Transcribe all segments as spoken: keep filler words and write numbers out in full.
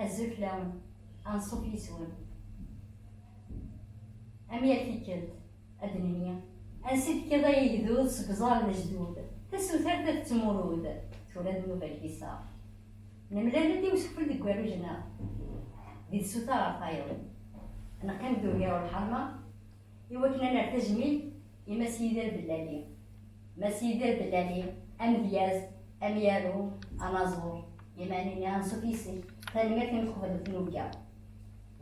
Azul fell-awen, anṣuf yes-wen. Am yal tikkelt, ad d-nini, ansi tekkiḍ ay agdud seg uẓar n lejdud, tasutart ad tettmurud, tura d nnuba lkiseɣ. Nemlal-d i usekfel deg warruj-nneɣ, di tsuta ɣer tayeḍ. Neqqim-d ugar ur lḥerma, i wakken ad nerr tajmilt i Mass Yidir Bellali. Mass Yidir Bellali, amedyaz, amyaru, anaẓur, iman-nni anṣuf yes-k. Tanemmirt imi tqebleḍ nnuga.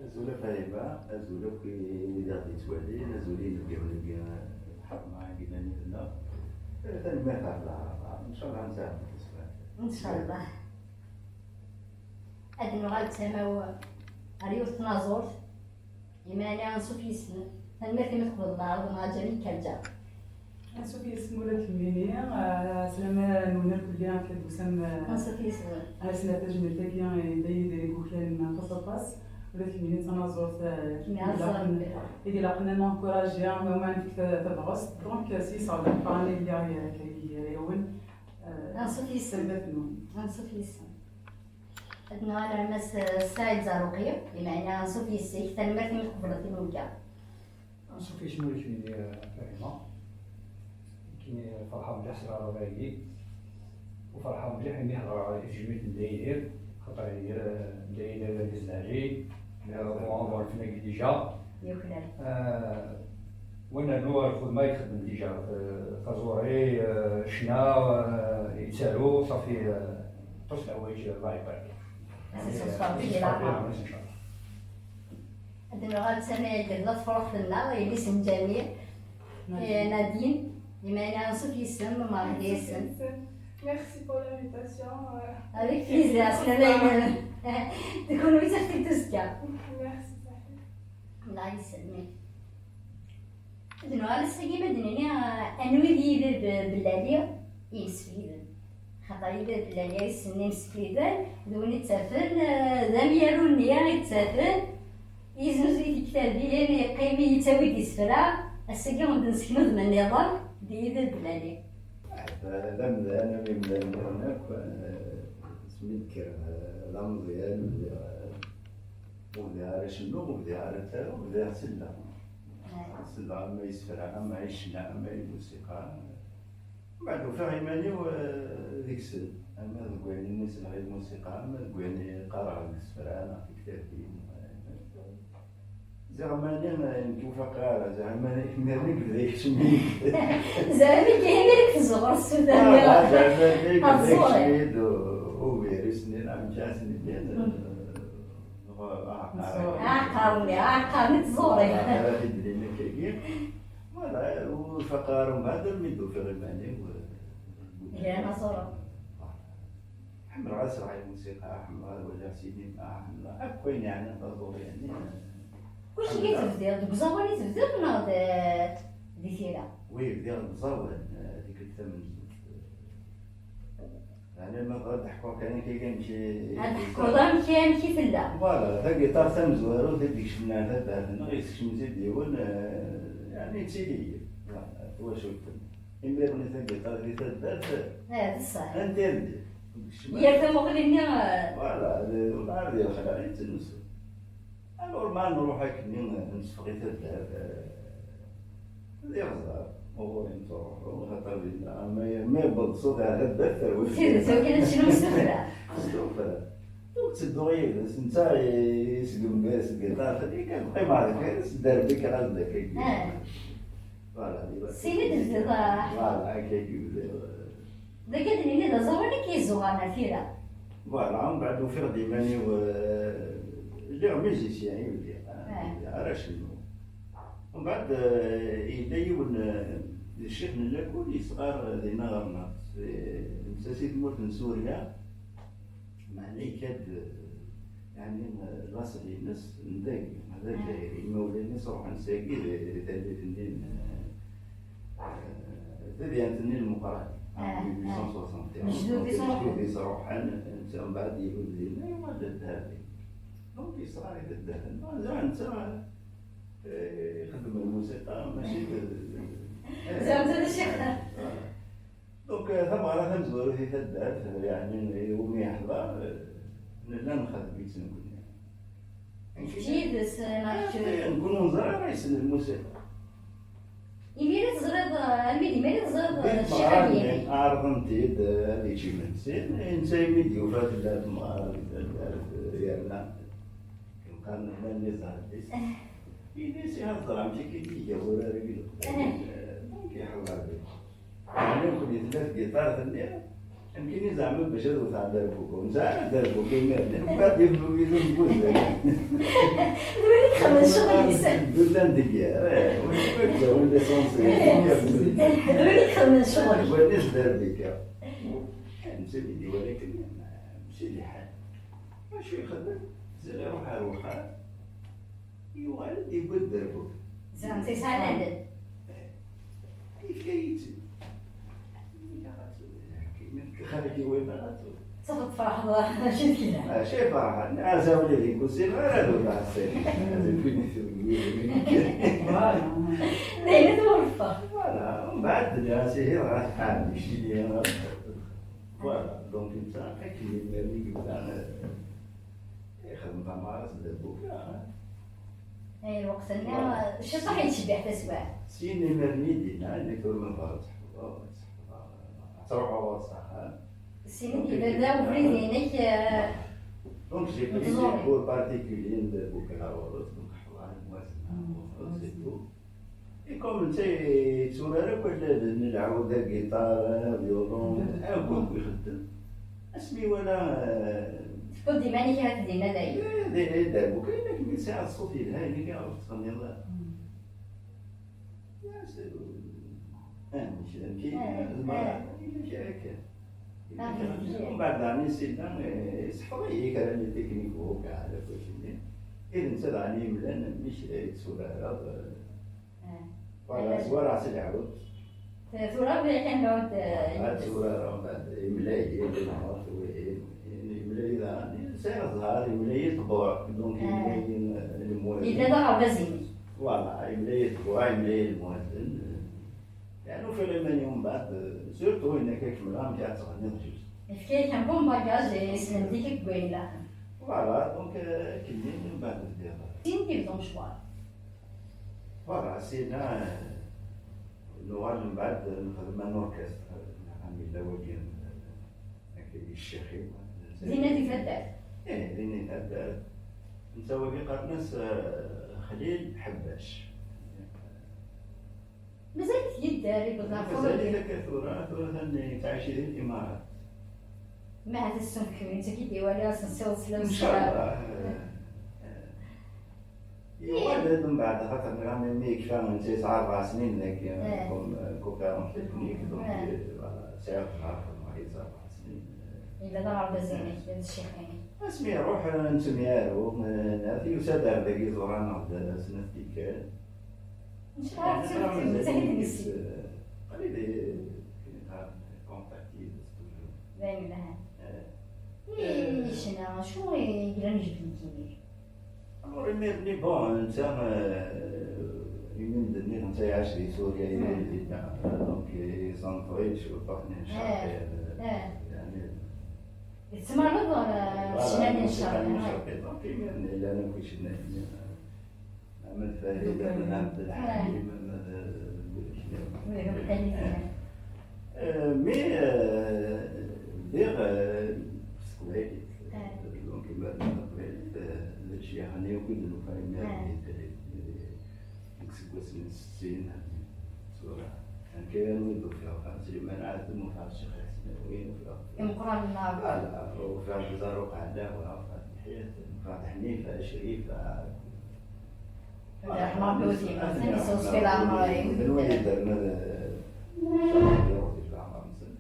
Azul a Fahiba, azul akk i wid i ɣ-d-yettwalin, azul i inebgawen-agi n lḥerma i yellan yid-neɣ. Tanemmirt ɣef leɛrafa, ncallah ad nesɛeddi tisfat. Ncallah. Ad nuɣal d tamaw ɣer yiwet tnaẓurt. Imani anṣuf yes-m. Tanemmirt imi tqebleḍ lɛerḍ n Ǧamil Kalǧa. Anṣuf yes-m ula d kemmini, ah, slama-nwen irkelli akken d-tusam, ah, anṣuf yes-m. Ar sla tajmilt-agi i Dda Yidir i yuklan aṭas aṭas, ula d kemmini d tanaẓurt, ah, i ilaqen ad nenkuraji, ma ma nefk ta-, tabɣest, donc, ah, s yisɣel d aqran i lliɣ, ah, gar-awen, ah, anṣuf yes-m. Tanemmirt-nwen. Anṣuf yes-m. Ad nuɣal ar Mass Saɛid Zaruqi, imeɛna anṣuf yes-k, tanemmirt imi tqebleḍ timunka. Anṣuf yes-m ula d kemmini, a Fahima. Nekkini ferḥeɣ mliḥ s leɛraḍ-agi. U ferḥeɣ mliḥ imi hedreɣ i tejmilt n Dda Yidir, xaṭer Yidir, eh, Dda Yidir d argaz lɛali, d aɣerfan-agi dija. Yuklal. Eh, wa nernu ar lxedma i ixeddem dija, eh, taẓuri, eh, ccna, eh, yettaru, ṣafi, eh, aṭas n leḥwayeǧ, Allah ibarek. Ad nuɣal d tama yagi d tafruxt-nneɣ, yelli-s n Ǧamil, eh, Nadine, imeɛna anṣuf yes-m, merḥba yes-m. Merci pour l'invitation, euh. Avec plaisir, slama-inem. D kunwi i ɣ-t-id-tuzga. Merci, صحيح. Allah yesselmek. Ad nuɣal ass-agi ma d-nini, ah, anwi d Yidir Be-, Bellali i yemsefliden. Xaṭer Yidir Bellali ay ssnen imsefliden, d win ittafen, ah, d amyaru-nni i yettafen, yeznuzuy tiktabin, yeqqim yettawi-d isefra. Ass-agi ad d-nesken udem nniḍen d Yidir Bellali. D amdan am imdanen akk, ah, asmi d-kkreɣ, ah, d ameẓyan, bdiɣ, ah, Ur bdiɣ ara cennuɣ, ur bdiɣ ara ttaruɣ, bdiɣ selleɣ. Selleɣ ama i yisefra, ama i ccna, ama i lmusiqa. Mbeɛd ufiɣ iman-iw, eh, deg-sen. Ama deg wayen imi selleɣ i lmusiqa, ama deg wayen i qqareɣ deg isefra neɣ tiktabin. Ziɣ mani, eh, nekk ur faqeɣ ara, ziɣ mani, imir-nni yebda yekcem-iyi. Ziɣ nekk imir-nni tezɣer ssut-nni. Ah, ziɣ mani yebda yekcem-iyi-d u-, ubirus-nni, neɣ amek ara s-nini, eh, Aɛeqqar-nni, aɛeqqar-nni tẓuri. Aɛeqqar-nni tẓuri. Voilà, ur faqeɣ ara mbeɛd armi d-ufiɣ iman-iw, eh, gar anaẓuren. Ḥemmleɣ ad sreɣ i lmusiqa, ḥemmleɣ ad waliɣ sinima, ḥemmleɣ akk ayen yeɛnan taẓuri, yani. Kullec i tebdiḍ, deg uẓawan i tebdiḍ neɣ d, di tira? Oui, bdiɣ deg uẓawan, eh, tikkelt tamenzut. Yeɛni ma bɣiɣ ad d-ḥkuɣ kan akka amek i, ad d-ḥkuḍ amek, amek i tella. Voilà, tagiṭart tamezwarut i d-ikecmen ar taddart-nneɣ, yessekcem-itt-id yiwen, eh, yeɛni yettili-yi. Voilà, twacult-nni. Imir-nni tagiṭart di taddart, eh, d ṣṣeḥ. Interdit. Yal tamuɣli-nni, eh, voilà, d, ur ɛad yexleɛ, yettnusu. Alors, ma nruḥ akken, nseffeɣ i taddart, eh, d iɣẓer, uɣur i nettruḥu, axaṭer dinna, ma, ma yewweḍ ṣṣut ar taddart, terwi. D tidet, akken ad tecnum s tuffra. S tuffra. Donc, ttedduɣ yid-s, netta i-, isgemgar s tgiṭart, nekk ad qqimeɣ deffir-s, derbikiɣ-as-d akkagi. Ah. Voilà, di sin i d-tebdiḍ, ah. Voilà, akkagi bdiɣ. Dagi ad d-nini d aẓawan i k-yezzuɣren ar tira. Voilà, mbeɛd ufiɣ-d iman-iw, eh, lliɣ musicien i bdiɣ, eh, ah, bdiɣ ara cennuɣ. Mbeɛd, eh, yella yiwen, eh, d ccix n lakul yesɣar, eh, dinna ɣer-neɣ, eh, netta si tmurt n Surya, meɛna ikad, eh, yeɛni, eh, laṣel-ines n dagi, d azzayri. Imawlan-is ruḥen sagi di, di tallit-nni n, eh, tadyant-nni n Meqqran, ah, en mille huit cent soixante et onze. Lejdud-is ruḥen. Lejdud-is ruḥen, netta mbeɛd ilul dinna, yuɣal d ddheb. Donc, yesɣar-it ddheb. Ziɣ netta, eh, ixeddem lmusiqa, mačči d, eh, ziɣ netta d ccix. Voilà. Donc, eh, tameɣra tamezwarut i taddart, yeɛni, iwumi yeḥḍer, eh, nella nxeddem-itt nekkni. Yid-s, neɣ kečč? Nekk ur neẓri ara yessen lmusiqa. Imir i teẓriḍ, armi d imir i teẓriḍ, eh, ccix-agi? Ɛerḍen-t-id, eh, ad yečč imensi. Netta imi d-yufa tella temɣer, yerna. Yeqqar nella nniẓer-is. Eh. Ini-as, "Ihi ad ẓreɣ amek akka i d-iga wurar-agi leqbayel." Eh. Eh, donc iḥeller deg-s. Yeɛni nekkni tella tgiṭart-nni, nekkini zeɛma bac ad wteɣ dderbuka, ur nesɛi ara dderbuka imir-nni, mbeɛd yebdu yizem n wuzal. D win i ixedmen ccɣel-is. Ddu-d anda i yerra, win i yettawen l'essence. Eh, d win i ixedmen ccɣel. Win i s-dderbuka. Netta mi d-iwala akken, mačči d lḥal. Acu yexdem? Ziɣ iruḥ ar wexxam. Yuɣal-d, yewwi-d dderbuka. Ziɣ netta yesɛa lɛadel. Yefka-yi-tt-id. Xalti win ara tt-, tafeḍ tferḥeḍ, mačči d kra. Mačči ferḥen, azawli di kusin, ara d ubeɛsir. Voilà. D ayen i twulfeḍ. Voilà, mbeɛd d-nniɣ-as ihi dɣa tḥar, yecci-yi. Voilà, donc netta akken yella mi yebda, eh, ixdem tameɣra s dderbuka, eh. Ay, lweqt-nni, voilà, ciṭuḥ yettcebbiḥ taswiɛt. Syin imir-nni d-yenna, nekk ur nebɣa ad tḥefḍeḍ, ad tḥefḍeḍ, ad truḥeḍ ɣur-s axxam. Syin i d-yebda ubrid-inek, eh, donc, j'ai pris des cours particuliers n dderbuka ɣur-s, donc ḥefḍeɣ lemwazna, mm, ɣur-s, c'est tout. Et comme netta yetturar akk allalen, lɛud, agiṭar, avyulun, akk, akk ixeddem. Asmi iwala, eh, tewwiḍ-d iman-ik ahat dinna dayen. Eh, d, d, d, dderbuka, ayen akken mi tesɛiḍ ṣṣut yelha, ayen akken ur tettɣenniḍ ara. Mm. Yes, eh, amek, amek, eh, zemreɣ, eh, amek akka. Ah, mbeɛd daɣen i s-yenna, eh, iseḥfeḍ-iyi kra n les techniques vocales, akk akken-nni. I d netta daɣen yemlan, amek, eh, yetturareḍ, eh, Eh. Voilà, zwareɣ si lɛud. Tura bɣiɣ kan lɛud, eh, ad turareɣ, mbeɛd imla-yi lmut, wihin, wihin, imla-yi daɣen, sɛiɣ ẓẓher, imla-yi ṭṭbuɛ, donc, eh, imla-yi, eh, lmut. Yella d aɣerbaz-inek. Voilà, imla-yi ṭṭbuɛ, imla-yi lmut. Yeɛni ufiɣ iman-iw mbeɛd, surtout ayen akka kemmleɣ amek ad teɣniḍ juste. Yefka-yak un bon bagage, yesmend-ik akk deg wayen ilaqen. Voilà, donc, eh, akken-nni mbeɛd bdiɣ. Tin i d-yebḍan ccɣel. Voilà, sina, eh, nuɣal mbeɛd nexdem un orchestre, neɣ am yella wagi, eh, akka di ccix-iw. Dinna di taddart? Eh, dinna di taddart. Netta wagi qqaren-as, eh, Xlil Ḥebbac. Mazal-it yedder, yewweḍ ɣer mazal-it akka tura, tura atan yettɛici di Limarat. Ma ahat ass-a tkemmel, netta i d-iwali, ad s-nsiweḍ sslam. Incallah. Yuɣal-d mbeɛd, xaṭer nniɣ-am mi yekfa, netta yesɛa rebɛa snin dagi, eh, comme, euh, coopérant technique, donc, eh, euh, voilà, sɛiɣ rebɛa, rebɛa snin. Yella d aɣerbaz-inek, d ccix-inek. Asmi iruḥ, eh, nettemyaru, eh, yusa-d ar dagi, ẓur-aneɣ-d, eh, snat tikkal. Nchallah, eh, mazal-it, eh, qrib, eh, contact yid-s toujours. D ayen yelhan. Eh. I, eh, ccna, acu i yellan jebden-k imir? Alors, imir-nni, bon, netta, eh, imi d-nniɣ, netta iɛac di Surya, eh, yella dinna, donc, eh, iẓenṭer-it cwiṭ, ruḥ-nni, eh, ncaqi, eh, eh, yeɛni, yettmareḍ, eh, voilà, ccna-nni n ccerq, ccna-nni n ccerq, donc, imir-nni llan akk icennayen, eh, Aḥmed Farid, Aḥmed Abdelḥalim, Aḥmed Belkri. Eh, mais, eh, bdiɣ, eh, s teqbaylit. Donc, iberdan taqbaylit, eh, d lecyax-nni akk i d-nufa imir deg tele-, deg iseggasen n settin, tura. Nekk armi d-ufiɣ Sliman Ɛazem, ufiɣ Ccix Ḥsen Awi, ufiɣ imeqqranen-nneɣ. Voilà, ufiɣ Zaruq Ɛlawa, ufiɣ Miḥyas, ufiɣ Ḥnifa, Crifa. Ad iraḥem Ṛebbi ur t-yemmut, ad t-yesseɣzef di leɛmer-im. D wid yeddren ad, eh, Ṛebbi iɣfir leɛmer-nsen.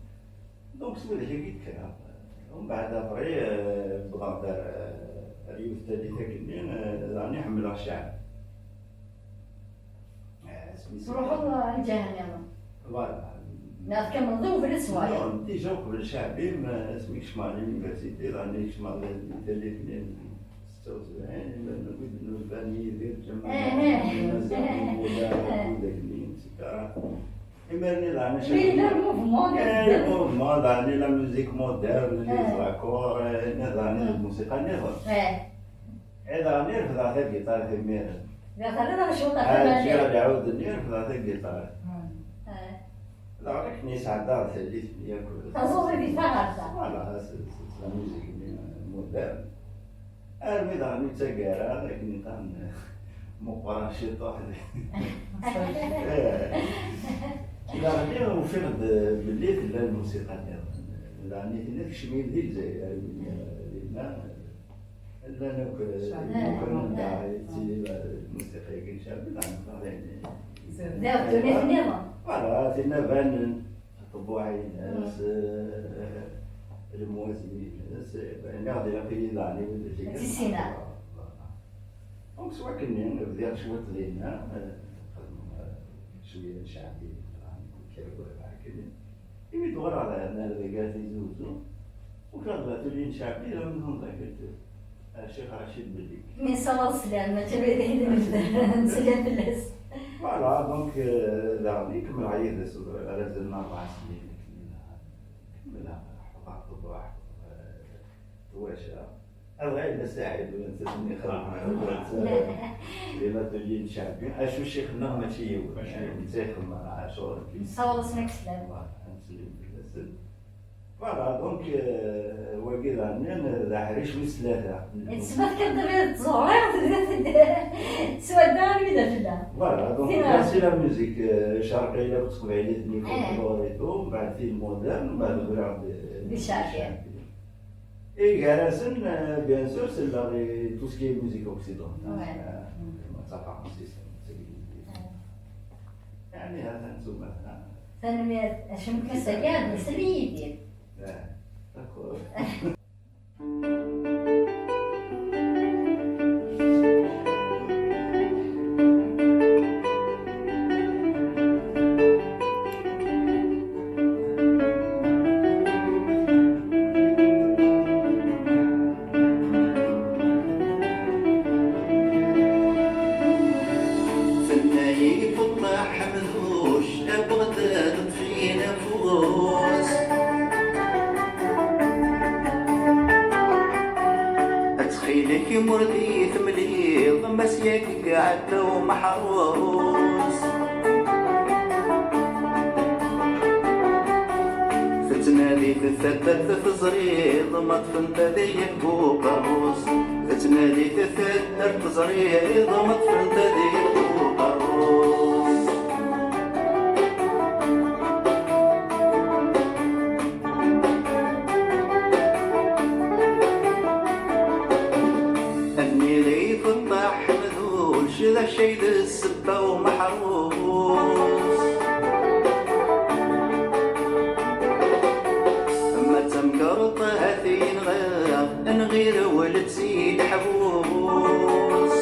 Donc, s widak-agi i d-kkreɣ. Umbeɛd, après, eh, wwḍeɣ-d ar, eh, ar yiwet tallit akkenni, eh, daɣen i ḥemmleɣ Cceɛbi. Eh, asmi s- Truḥeḍ, eh, lǧiha nniḍen. Voilà. Neɣ tkemmleḍ i ubrid s wayeḍ? Non, déjà uqbel Cceɛbi, ma asmi kecmeɣ l'université, daɣen i kecmeɣ di tallit-nni n setta u sebɛin, llan wid n Lbani, Yidir Ǧamal, eh, eh, Mazal, Mula, eh, Mula, et cetera. Imir-nni daɣen acu, mais yella le mouvement, eh, le mouvement, daɣen la musique moderne, les accords, eh, daɣen lmusiqa nniḍen. Eh. Iḍ-nni refdeɣ tagiṭart imir. Daɣ terriḍ ɣer cwiṭ ɣer Ah, tama-nni. Ǧǧiɣ lɛud-nni, refdeɣ tagiṭart. Ah. Daɣ akken yesɛedda ɣer tallit-nni akk. Taẓuri di taɣersa. Voilà, s, s, s la musique-nni moderne. Armi daɣen ur ttaggareɣ, akken iṭan meqqreɣ ciṭuḥ. Eh. Daɣen ufiɣ-d belli tella lmusiqa nniḍen. Daɣen i tenna tekcem-iyi di Lezzayer, armi dinna. Llan akk, eh, llan akk anda yettili lmusiqa-agi n Cabbi, daɣen, daɣen, d ddunit nniḍen. Voilà, tinna banen, ṭṭbuɛ-ines, eh, lmwazin-ines, eh, nniɣ-d ilaq-iyi daɣen i wid d tissineɣ. Voilà. Donc, s wakken-nni, bdiɣ cwiṭ dinna, eh, xedmeɣ, eh, cwiya n Cabbi, daɣen, kra n wayeḍ akken. Imi d-uɣaleɣ ɣer Norvège ar Tizi Uzzu, ufiɣ-d la tuli n Cabbi, la maison d'accueil, eh, Ccix Racid Belli. Mi nessawaḍ sslam, mačči abrid akken i nebda, nesla fell-as. Voilà, donc, euh, daɣen i kemmleɣ yid-s ar azal n rebɛa snin, akken i nella. Kemmleɣ, ḥḍreɣ ṭṭbuɛ, eh, twaca. Ad ɣayel asaɛid, ur netta-nni xedmeɣ, ur netta di l'atelier n Cabbi. Acu ccix-nneɣ mačči yiwen, mačči yiwen. Netta ixdem ɛecṛa. Nessawaḍ-asen akk sslam. Voilà, ad nsellem fell-asen. Voilà, donc, euh, wagi daɣen, d aḥric wis tlata. Tesma tekkiḍ-d abrid n tẓuri, tebda tedda. Swadda armi d afella. Voilà, donc, merci la musique, euh, cerqiya akked teqbaylit-nni, eh, folklore et tout, mbeɛd tin moderne, mbeɛd uɣaleɣ-d, euh, di Cabbi. Cabbi. Et gar-asen, euh, bien sûr, selleɣ i tout ce qui est musique occidentale. Ouais. Euh, mm, d tafransist, d teglizit. Yeɛni, ha-t-an s umata. Tanemmirt. Acemma ass-agi ad nsel i Yidir. Ah, d'accord. Tenna-yi Feṭṭa Ḥemduc, abeɣ-d ad ṭṭfen afus. Ttxil-k, ur d-iyi-temliḍ, Mass Yagi iɛedda umeḥrus. Tettnadi taddart teẓriḍ, ma ṭṭfent ad iyi-yehbu uqerru-s. Tettnadi taddart teẓriḍ, ma ṭṭfent ad iyi-yehbu uqerru-s. Nniɣ i Feṭṭa Ḥemduc, d acu ay d ssebba umeḥrus? Ma d tamgerḍt ad t-yenɣ, nɣil ula d si leḥbus.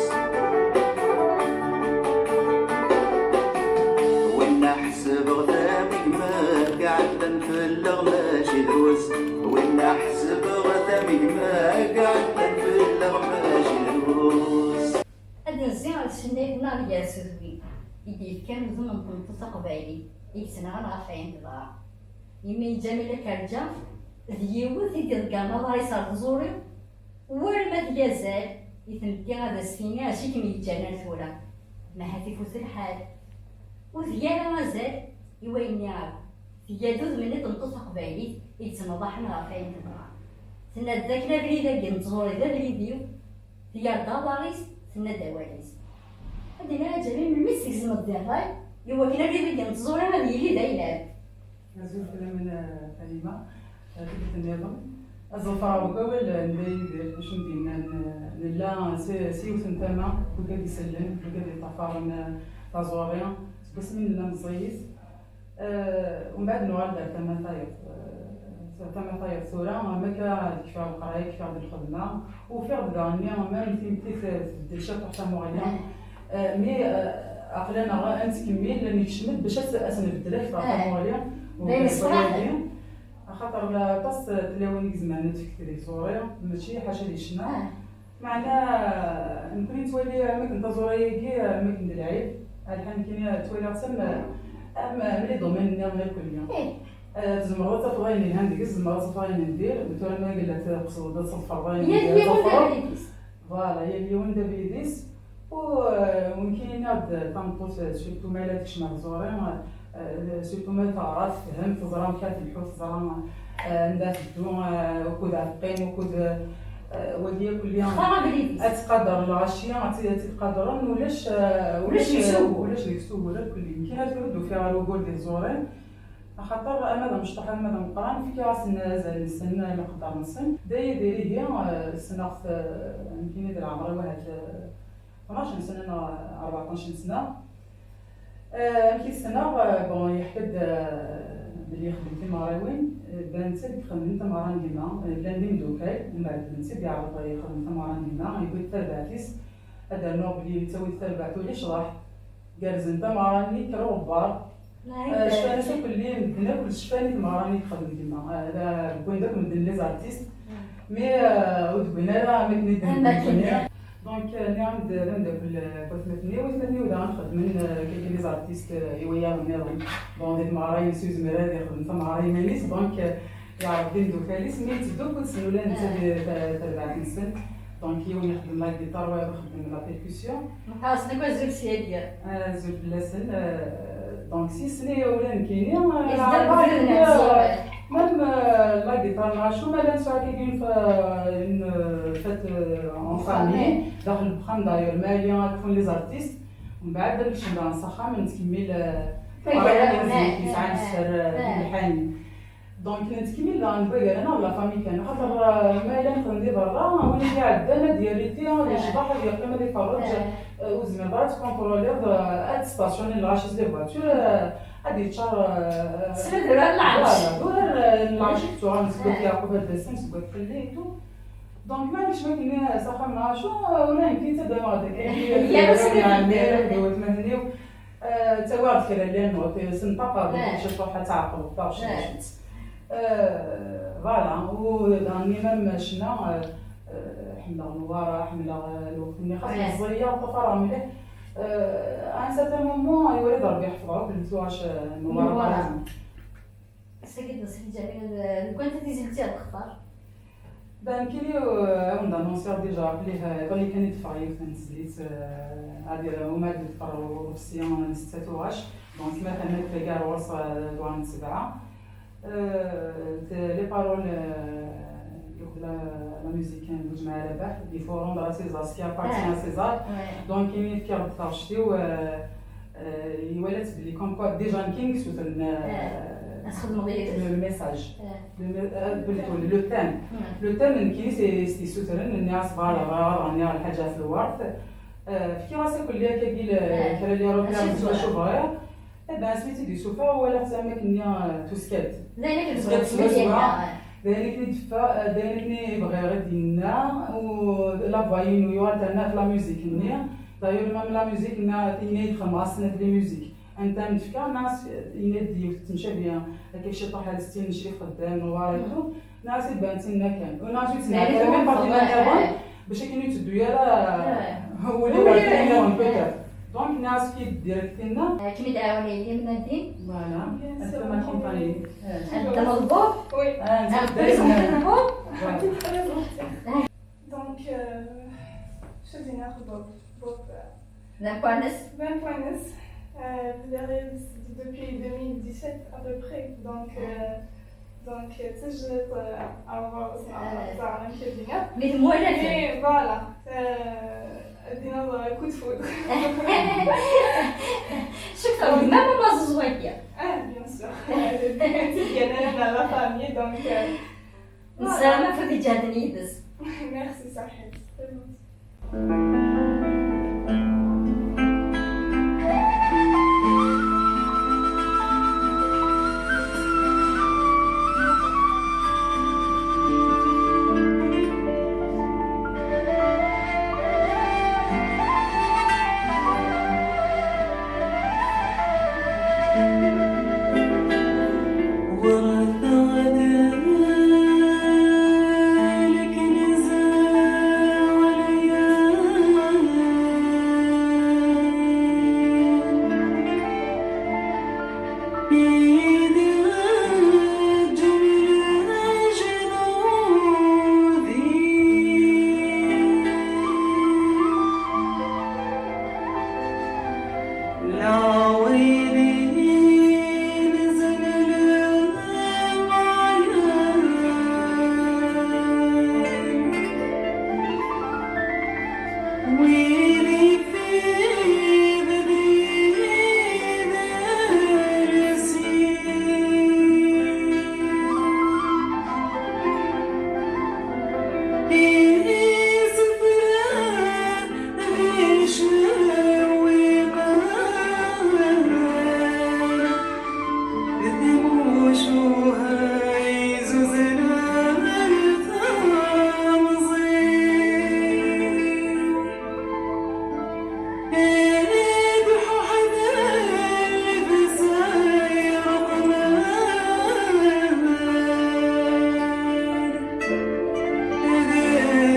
Winna ḥesbeɣ d amegmer, iɛeddan fell-aɣ mačči drus. Winna ḥesbeɣ d amegmer, iɛeddan fell-aɣ mačči drus. Ad d-nezzi ɣer tcennayt-nneɣ gar tudwin i d-yefkan udem n tmeṭṭut taqbaylit i yettnaɣen ɣef wayen tebɣa. Imi Ǧamila Kerǧa d yiwet i d-iḍeggren aḍar-is ɣer tẓuri, war ma tga azal i tmetti ad as-tini acu i kem-yeǧǧan ar tura, ma ahat ifut lḥal. Ur tga ara azal i wayen-nni akk. Tga-d udem-nni n tmeṭṭut taqbaylit i yettnaḍaḥen ɣef wayen tebɣa. Tenna-d dakken abrid-agi n tẓuri d abrid-iw, tga-d aḍar-is, tenna-d awal-is. Ad d-iniɣ a Ǧamil, melmi i s-tgezmeḍ di ṛṛay i wakken abrid-agi n tẓuri ad yili d ayla-m? Azul fell-awen, a Falima. Tikkelt nniḍen, ad ḍefreɣ deg wawal n Dda Yidir, acu n d-yennan, nella s, s yiwet n tama, wigad isellen, wigad yeṭṭafaren taẓuri, seg wasmi nella meẓẓiyit. Eh, umbeɛd nuɣal-d ar tama tayeḍ. Eh, tama tayeḍ tura, am akka kfiɣ leqraya, kfiɣ-d lxedma, ufiɣ-d daɣen-nni, même timetti t-, tbeddel ciṭuḥ tamuɣli. Eh, mi, eh, aql-aneɣ ad nettkemmil, nekcem-d bac ad s-, ad s-nbeddel akteṛ tamuɣli. D ayen yessefraḥen. Axaṭer aṭas n tlawin i izemren ad tefk di tẓuri, mačči ḥaca di ccna. Meɛna, nekkni nettwali am akken taẓuri-agi, am akken d lɛib, alḥa nekkini ttwaliɣ-tt am, am, am les domaines nniḍen akkenni. Eh, tzemreḍ ad tafeḍ ayen yelhan deg-s, tzemreḍ ad tafeḍ ayen n dir, tura ma yella tqesdeḍ ad tḍefreḍ ayen n dir, ad tḍefreḍ. Voilà, yal yiwen d abrid-is. U, euh, win kan yenna-d tameṭṭut, euh, surtout ma la tekcem ar tẓuri, euh, surtout ma teɣra, tefhem, teẓra amek ara telḥu, teẓra, euh, anda teddu, euh, wukud ara teqqim, wukud, euh, wagi akk-nni ad tqader lɣaci, ad tt-, ad tt-id-qadren, ulac, euh, ulac deg-s ugur. Ulac deg-s ugur akk-nni. Win kan ad tṛudd ufiɣ ar ugur di tẓuri. Axaṭer ama d amecṭuḥ ama d ameqqran, fkiɣ-asen azal-nsen, leqder-nsen. Daya diri-hi, eh, ssneɣ-t, eh, nekkini di leɛmer-iw ahat, eh, tnac n sna neɣ rbeɛṭac n sna. Eh, amek i t-ssneɣ? Eh, bon, yeḥka-d, eh, belli ixeddem timeɣriwin, eh, d netta i ixedmen tameɣra n gma, eh, llan d imdukal, mbeɛd d netta i d-iɛreḍ ixeddem tameɣra n gma, yewwi-d tarbaɛt-is, ad d-rnuɣ belli yettawi-d tarbaɛt ulac ḍaḥ. Gerzen tameɣra-nni, kker uɣebbar. Eh, cfan-as akk lli medden akk, cfan i tmeɣra-nni texdem gma. Eh, la, wwin-d akk medden les artistes. Mais, eh, ur d-wwin ara am akken i d-wwin. Donc, eh, nniɣ-am-d d ameddakel, eh, n watmaten-iw. Watmaten-iw daɣen xedmen, eh, quelques les artistes, eh, i wiyaḍ nniḍen. Bon, di tmeɣra-ines ur yezmir ara ad ixdem tameɣra iman-is. Donc, eh, yeɛreḍ d imdukal-is, mi yetteddu akked-sen ula netta di ta-, terbaɛt-nsen. Donc, yiwen ixeddem la guitare, wayeḍ ixeddem la percussion. Nqas nekk azul s yagi. Azul fell-asen. Euh, donc, si ce n'est ula nekkini, euh, même, euh, la guitare, neɣ acu ma la nesɛa kagi une fa-, une, euh, fête, euh, en famille, daxel n uxxam d'ailleurs, ma yella ad kfun les artistes, mbeɛd ad nekcem daɣen s axxam, nettkemmil, euh, timeɣriwin-nsen, yesɛan sser, euh, d lḥani. Donc, nettkemmil daɣen deg wagar-nneɣ d la famille kan, axaṭer, euh, ma yella nexdem di berra, win i d-iɛeddan ad d-yerr iti, ad yecḍeḥ, ad yeqqim, ad iferreǧ, euh, ur tezmireḍ ara ad tkunṭruliḍ, euh, ad testasyuniḍ lɣaci s les voitures, euh, ad yeččar, euh, voilà, d urar, euh, n lɛerc i yettuɣalen seg wat Yeɛqub ad d-asen, seg wat Felli et tout. Donc, ma yella ccmak-nni s axxam neɣ acu, euh, ula nekk yettaddameɣ-d akka, d watmaten-iw. Euh, ttawiɣ-d kra n les notes, senṭaqeɣ-d, eh, ciṭuḥ ad tɛeqleḍ taɣect d acu-tt. Euh, voilà, u daɣen même ccna, euh, euh, ḥemmleɣ Newwara, ḥemmleɣ, euh, lweqt-nni, xas meẓẓiyeɣ, ṭṭafareɣ mliḥ. Euh, à un certain moment, iwala-d Rebbi ḥefḍeɣ akk lmetwac, euh, n Newwara. Ass-agi d Nṣeḥ Ǧamil, euh, deg wanta tizlit i ɣ-d-textar? Ben, nekkini, euh, ad wen-d-anunsiɣ déjà belli, euh, iḍelli kan i d-teffeɣ yiwet n tezlit, euh, ad, uma d-teffeɣ ufsi n setta tuɣac. Donc, ma tama tagi ar ɣur-s, euh, d wa n sebɛa. Euh, t-, les paroles, euh, de la, la musique, euh, n Buǧemɛa Rabaḥ, il faut rendre à César ce qui appartient à César. Donc, imi fkiɣ-d taɣect-iw, euh, euh, iwala-tt belli comme quoi déjà nekkini i yessutren, euh, le message. Le me-, euh, plutôt, le thème. Le thème nekkini c'est, c'est yessutren, nniɣ-as voilà, bɣiɣ ad ɣniɣ lḥaǧa ɣef lwert. Euh, fkiɣ-as akk lli akkagi le-, kra n les repères, acu bɣiɣ. Eh ben, asmi tt-id-yessufeɣ, walaɣ-tt am akken-nni, euh, tuska-d. Tuska-d s tmazwa. D ayen akken i d-teffeɣ, euh, d ayen akken i bɣiɣ ad d-yenna, u la voix-inu yuɣal terna ɣef la musique-nni. D'ailleurs, même la musique, nna, tinna i d-xedmeɣ ass-nni ɣef les musiques. Anta am tefka, nna-as, yenna-d yiwet temcabi, akka ciṭuḥ ar stin n Crif Xeddam, Newwara et tout. Nna-as iban d tinna kan. U nna-as ur ttnaɣ ara, même parti nniḍen, bac akken ur yetteddu ara wul-iw ar tin nniḍen, peut-être. Donc, nna-as fki-d direct tinna. Akken i d-ɛawen yelli-m Nadine. Voilà. Bien sûr. Anta ma accompagné. Anta ma d Bob? Oui. Anta ma d Bob? Voilà. Donc, euh, je viens de Bob. Bob, euh, Vingt points. Vingt points. Euh, vous avez depuis deux mille dix-sept à peu près. Donc, euh, donc, euh, tu sais, je, euh, alors, euh, ça, ça a un peu bien. Mais moi, j'ai fait. Mais voilà. Euh, دينا coup de foudre. شكرا. ما ماما زوزوية. Ah, bien sûr. Euh, depuis petite, il y en a dans la famille, donc, euh, Nessaram ad iǧehden yid-s. Merci, صحيت.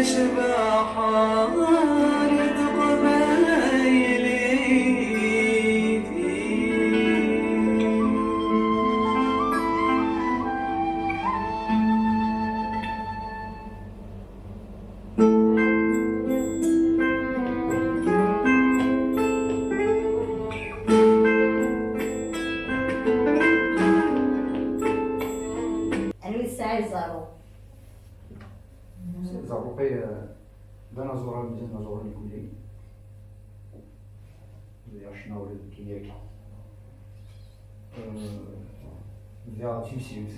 Cbaḥa n teqbaylit. Anwa i tesɛa iẓerru? Ẓerruqi, eh, d anaẓur, d anaẓur n yiguli. Bdiɣ ccna ula d nekkini akka. Eh, bdiɣ d timsiwt.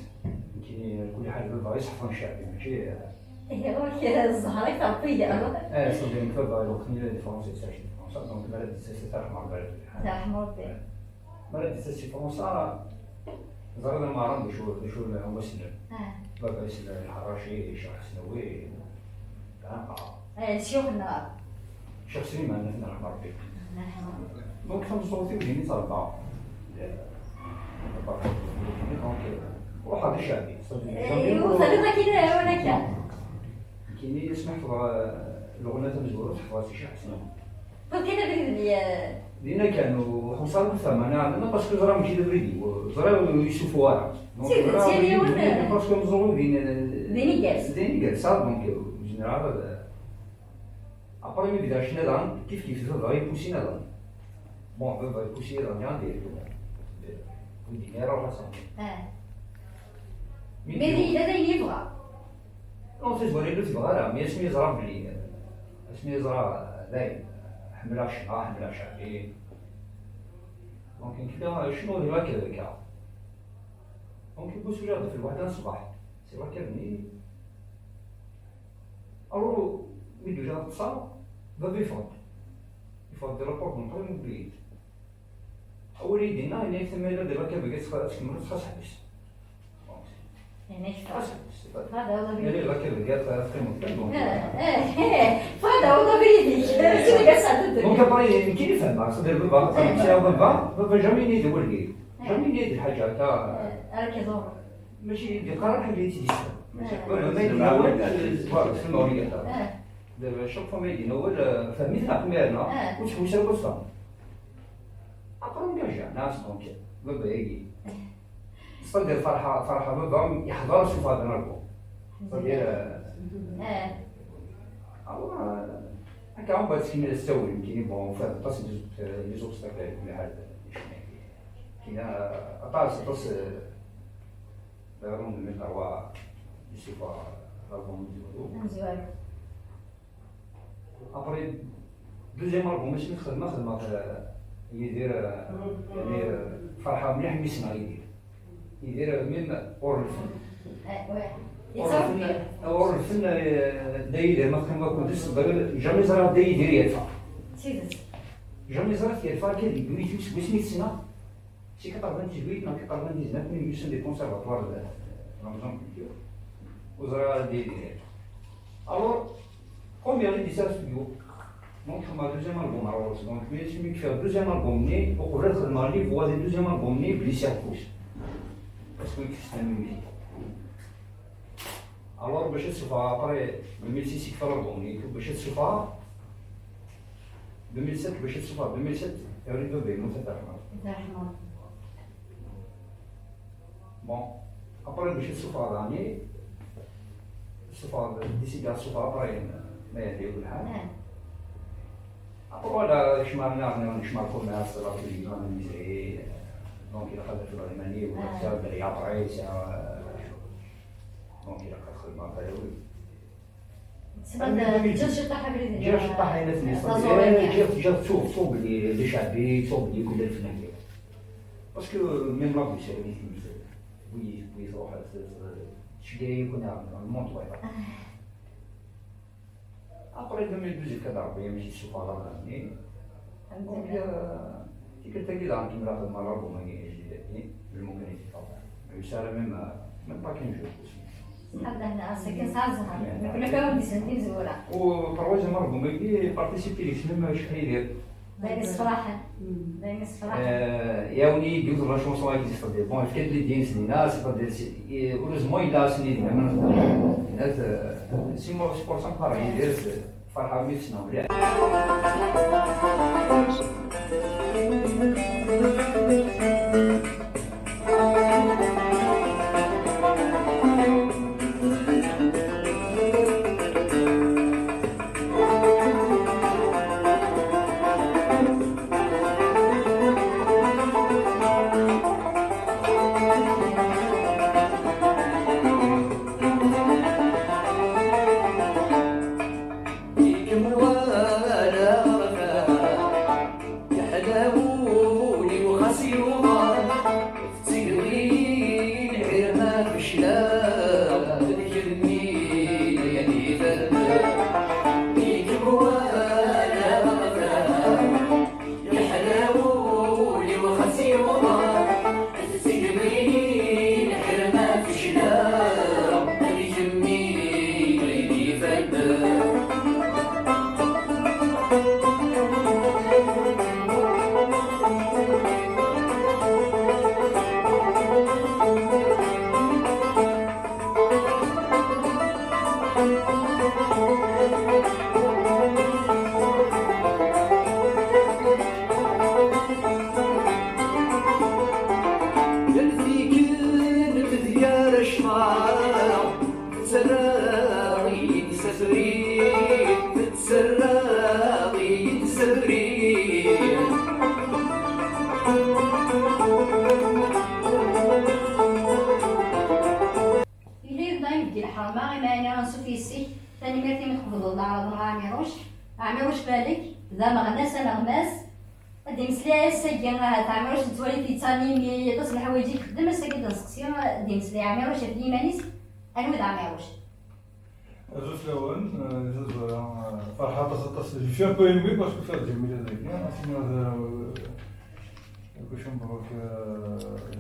Nekkini, kul ḥal, baba iseḥfan ccaɛbi, mačči, eh, Ihi, ɣur-k zzher i terbiya. Eh, ṣṣeddem baba, lweqt-nni la di Fransa, yettɛic di Fransa, donc mi ara d-yettas tarḥma Rebbi. Tarḥma Rebbi. Eh. Mi ara d-yettas si Fransa, ẓriɣ d ameɛrab d acu, d acu n umaslel. Ah. Baba yesla i Lḥaraci, Ccix Ḥesnawi, Ɛanqa. Eh, Ccix-nneɣ. Ccix Sliman, ad t-nerḥem Rebbi. Nerḥem Rebbi. Donc, tameẓẓuɣt-iw din i trebba. Donc, ruḥeɣ d acaɛbi. Eh, ur terriḍ akin, eh, wala akka. Nekkini asmi ḥefḍeɣ, eh, lɣella tamezwarut, ḥefḍeɣ si Ccix Ḥesnawi. Ṭṭef kan abrid-nni, eh. Dinna kan, ur ḥemmseɣ ara tama, neɣ, neɣ parce que ẓriɣ mačči d abrid-iw, ẓriɣ ur yessufuɣ ara. Donc, d tidet, ẓriɣ yal yiwen, abrid-iw, eh, parce que meẓẓuɣ din, eh, din i yers. Din i yersa, donc, eh, ur zmireɣ ara ad, après mi bdiɣ ccna daɣen, kif kif baba ipusi-yi daɣen. Bon, baba ipusi-yi daɣen, ur d-yenni ara ruḥ ad txedmeḍ. Eh. Mais yella d ayen yebɣa. Non, tazwara ur tebɣa ara, mais asmi yeẓra belli, asmi yeẓra dayen, ḥemmleɣ ccna, ḥemmleɣ Ceɛbi. Donc, nekk da, ccna ur yella akka d akka. Donc, yiwwas ulaɣ-d ɣef lweḥda n ṣṣbeḥ, si lakav-nni. Alors, mi d-uliɣ ṭṭseɣ, baba yeffeɣ-d. Yeffeɣ-d di la porte n ṭṭbib, mebla-yi-d. Awal i yi-d-yenna, yenna-yak, "Ma yella di lakav-agi ad tkemmleḍ, xas ḥbes." Yenna-k xas ffeɣ. Ffeɣ ad d-tawiḍ abrid-ik. Yenna-k lakav-agi ad teqqimeḍ kan, donc. Eh, eh, eh, ffeɣ ad d-tawiḍ abrid-ik. Sidi Gassad. Donc, après, nekkini fehmeɣ, c'est-à-dire, baba, baba, baba, jamais yenna-yi-d awal diri. Eh. Jamais yenna-yi-d lḥaǧa akka. Eh, ara k-iḍurren. Mačči d-yeqqar ara ḥaǧa i tt-id-yeslan. Eh. Baba, ma yenna-yi-d awal, eh, voilà, selma ur yi-d-yeqqar. Eh. Daba, chaque fois ma yi-d-yenna awal, eh, fhem-it neɣ ḥmiren, eh, ur ttḥewwis ara akk ad tfehmeḍ. Après, engagé, nɛas donc, baba-agi. C'est-à-dire, ferḥeɣ, ferḥeɣ baba, yeḥḍer asuffeɣ-d n album. C'est-à-dire, euh, eh, alors, euh, akka, on va tkemmel s ttawil, nekkini, bon, fehmeɣ aṭas n les obs-, les obstacles, kul ḥal, kina, aṭas, aṭas, euh, vers deux mille trois, yessuffeɣ l'album amezwaru. Amezwaru. Après, deuxième album, asmi t-xedmeɣ, xedmeɣ, euh, Yidir, euh, yani, euh, ferḥeɣ mliḥ mi ssneɣ Yidir. Yidir, euh, même ur lfen. Eh, ouais. Ur lfen, ur lfen, euh, Dda Yidir, ma teqqimeḍ akked-s, jamais ẓriɣ Dda Yidir yerfa. D tidet. Jamais ẓriɣ-t yerfa akka deg huit seg wasmi t-ssneɣ. Si quatre-vingt-dix-huit neɣ quatre-vingt-dix-neuf, mi myussan di conservatoire de, de la maison de culture, ur ẓriɣ ara d-, d-, alors, première i d-yesɛa studio, donc xedmeɣ deuxième album ar ɣur-s, donc mi asmi kfiɣ deuxième album-nni, uqbel ad xedmeɣ les voix di deuxième album-nni, blessiɣ ufus. Parce que kfes la musique. Alors, bac ad suffɣeɣ après, deux mille six i kfeɣ l'album-nni, bac ad suffɣeɣ, deux mille sept, bac ad suffɣeɣ, deux mille sept, iɣli baba yemmut, ad t-rḥmeɣ. Ad t-rḥmeɣ. Bon, après, bac ad suffɣeɣ daɣen, suffɣeɣ, décidiɣ ad suffɣeɣ après, ma yeɛni yakk lḥal. Ah. Après, voilà, kecmeɣ, nniɣ, nniɣ, kecmeɣ commerce, la télévision, la musique, donc, ilaq ad afeɣ iman-iw, ah, sɛiɣ dderya, après, sɛiɣ, euh, Donc, ilaq ad xedmeɣ talawi. Tessneḍ, ǧǧiɣ ciṭṭaḥ abrid-nni, ǧǧiɣ ciṭṭaḥ ayen aten-, taẓuri-nni. Ǧǧiɣ, ǧǧiɣ, ttuɣ, ttuɣ belli d aceɛbi, ttuɣ belli kul lfen-agi. Parce que même la musique, bu, bu truḥ, tceggeɛ-iyi-ken, le monde, ouais. Après deux mille douze, yefka-d Rebbi amek i d-ssufɣeɣ album-nni. Donc, euh, tikkelt-agi daɣen kemmleɣ xedmeɣ l'album-agi ajdid-agi, lmumkin i t-id-xedmeɣ. Yusa ara même, euh, même pas quinze jours. Sḥal lehna, ass-agi nesɛa zzher. Nekni akk awen-d-islen timezwura. U troisième album-agi, participe deg-s même Ccix Yidir. D ayen yessefraḥen. D ayen yessefraḥen. Euh, il y a une idée de la chanson qui existe. Bon, il fait de l'idée, c'est là, c'est pas des, c'est, et heureusement, il a assigné les mêmes. C'est moi, c'est pour ça que pareil, c'est, فرحة مية سنة. Yeḥla wul-iw xas yuḍan, tettili lḥirma fecleɣ, d kemmi i d-iferneɣ. Yekkewwal aɣerfan, yeḥla wul-iw xas yuḍan, tettili lḥirma fecleɣ, d kemmi i d-iferneɣ. Yal tikkelt d yir ccfer, tettarraḍ-iyi-d s abrid, tettarraḍ-iyi-d s abrid. Yella yebda ibeddi lḥerma, imeɛna ansuf yes-k. Tanemmirt imi tqebleḍ leɛraḍ-nneɣ a Ɛmiruc. Ɛmiruc Falek d ameɣnas aneɣmas. Ad d-imeslay ass-agi, ahat Ɛmiruc nettwali-t yettanimi, aṭas n leḥwayeǧ i ixeddem, ass-agi ad d-nseqsi, ad d-imeslay Ɛmiruc ɣef yiman-is, anwa d Ɛmiruc? Azul fell-awen, eh, azul, eh, ferḥeɣ aṭas, aṭas. Je suis un peu ému parce que faire Ǧamila dagi, asmi d, eh, kucum bruk, eh,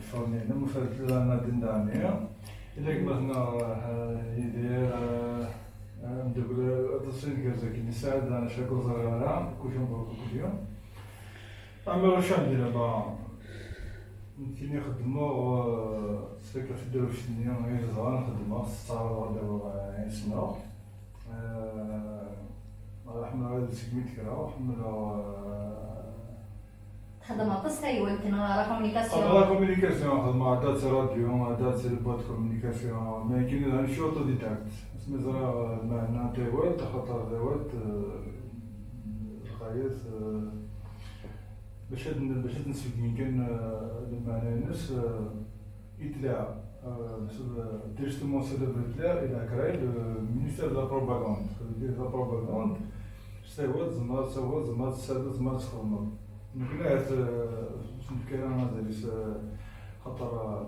ccɣel-nni, musaret lana din dani. Ila gma-tneɣ, eh, Yidir, eh, eh, ameddakel, eh, aṭas n gerzakin, Saɛid, ana cakul ẓriɣ ara, kucum bruk, kucum. Ɛmiruc, ɛemdi laba, nekkini xeddmeɣ, eh, s akka tedrewct-nni i ẓran xeddmeɣ, s ttaɛraḍeɣ ad awiɣ, eh, ayen ssneɣ. Eh, ḥemmleɣ ad segmi d-kkreɣ, ḥemmleɣ, eh, Txeddmeḍ aṭas taywalt neɣ la communication? Xeddmeɣ la communication, xeddmeɣ adat radio, adat boîte communication, mais nekkini daɣen je suis autodidacte. Asmi ẓriɣ, eh, lmeɛna n taywalt, axaṭer taywalt, eh, lxayet, eh, Bac ad n-, bac ad nsbeggen kan, eh, lmeɛna-ines, eh, Hitler, eh, s-, eh, tristement célèbre Hitler, il a créé le ministère de la propagande. Ça veut dire la propagande, s taywalt tzemreḍ ad tawiḍ, tzemreḍ ad tessardeḍ, tzemreḍ ad txedmeḍ. Nekkni ahat, eh, ur s-nefki ara azal-is, eh, xaṭer, eh,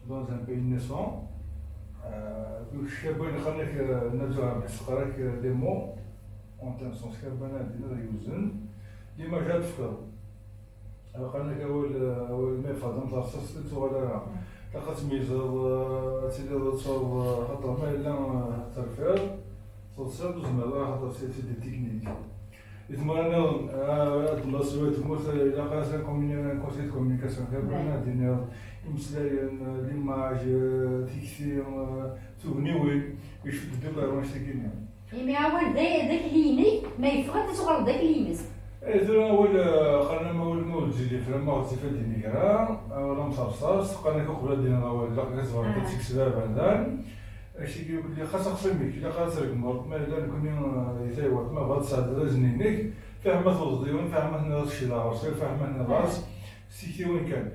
dans un pays naissant, eh, kra n wayen xaṭer, eh, nna Zuhra, teqqar-ak, eh, des mots, en un sens, kra n wayen ad d-iniḍ yewzen, dima ad tefkeḍ. Aql-ak awal, awal ma yeffeɣ d amterṣas, ur tuɣal ara. Ilaq ad tmeyyzeḍ, eh, ad tiliḍ ad tesɛuḍ, eh, xaṭer ma yella, eh, terfiḍ, teḍsiḍ, ur tezmireḍ ara, xaṭer c'est, c'est des techniques. Di tmura nniḍen, eh, ad d-nniḍ s tmurt, eh, ilaq ad as-, un commu-, un conseil de communication, kra n wayen ad d-tiniḍ, imeslayen, eh, l'image, eh, tikti, eh, tugniwin, icudden-d akk ar wanect-agi-nni. Imi awal d, d akli-inek, ma yeffeɣ-d, ad tuɣaleḍ d akli-ines. Eh, tura awal, eh, qqaren-am awal ma ur ttili fell-am, ma ɣezzif ad d-ini kra, awal amserṣas, qqaren-ak uqbel ad d-tiniḍ awal, ilaq ad tzemreḍ ad tekkseḍ aberdan. Acu-agi belli xas axṣim-ik, ilaq ad tregmeḍ, ma yella nekni, eh, di taywalt, ma bɣa ad tesɛeddiḍ azen-inek, fiḥel ma tewwḍeḍ yiwen, fiḥel ma tenniḍ-as kečč d aɣersiw, fiḥel ma tenniḍ-as s tiktiwin kan.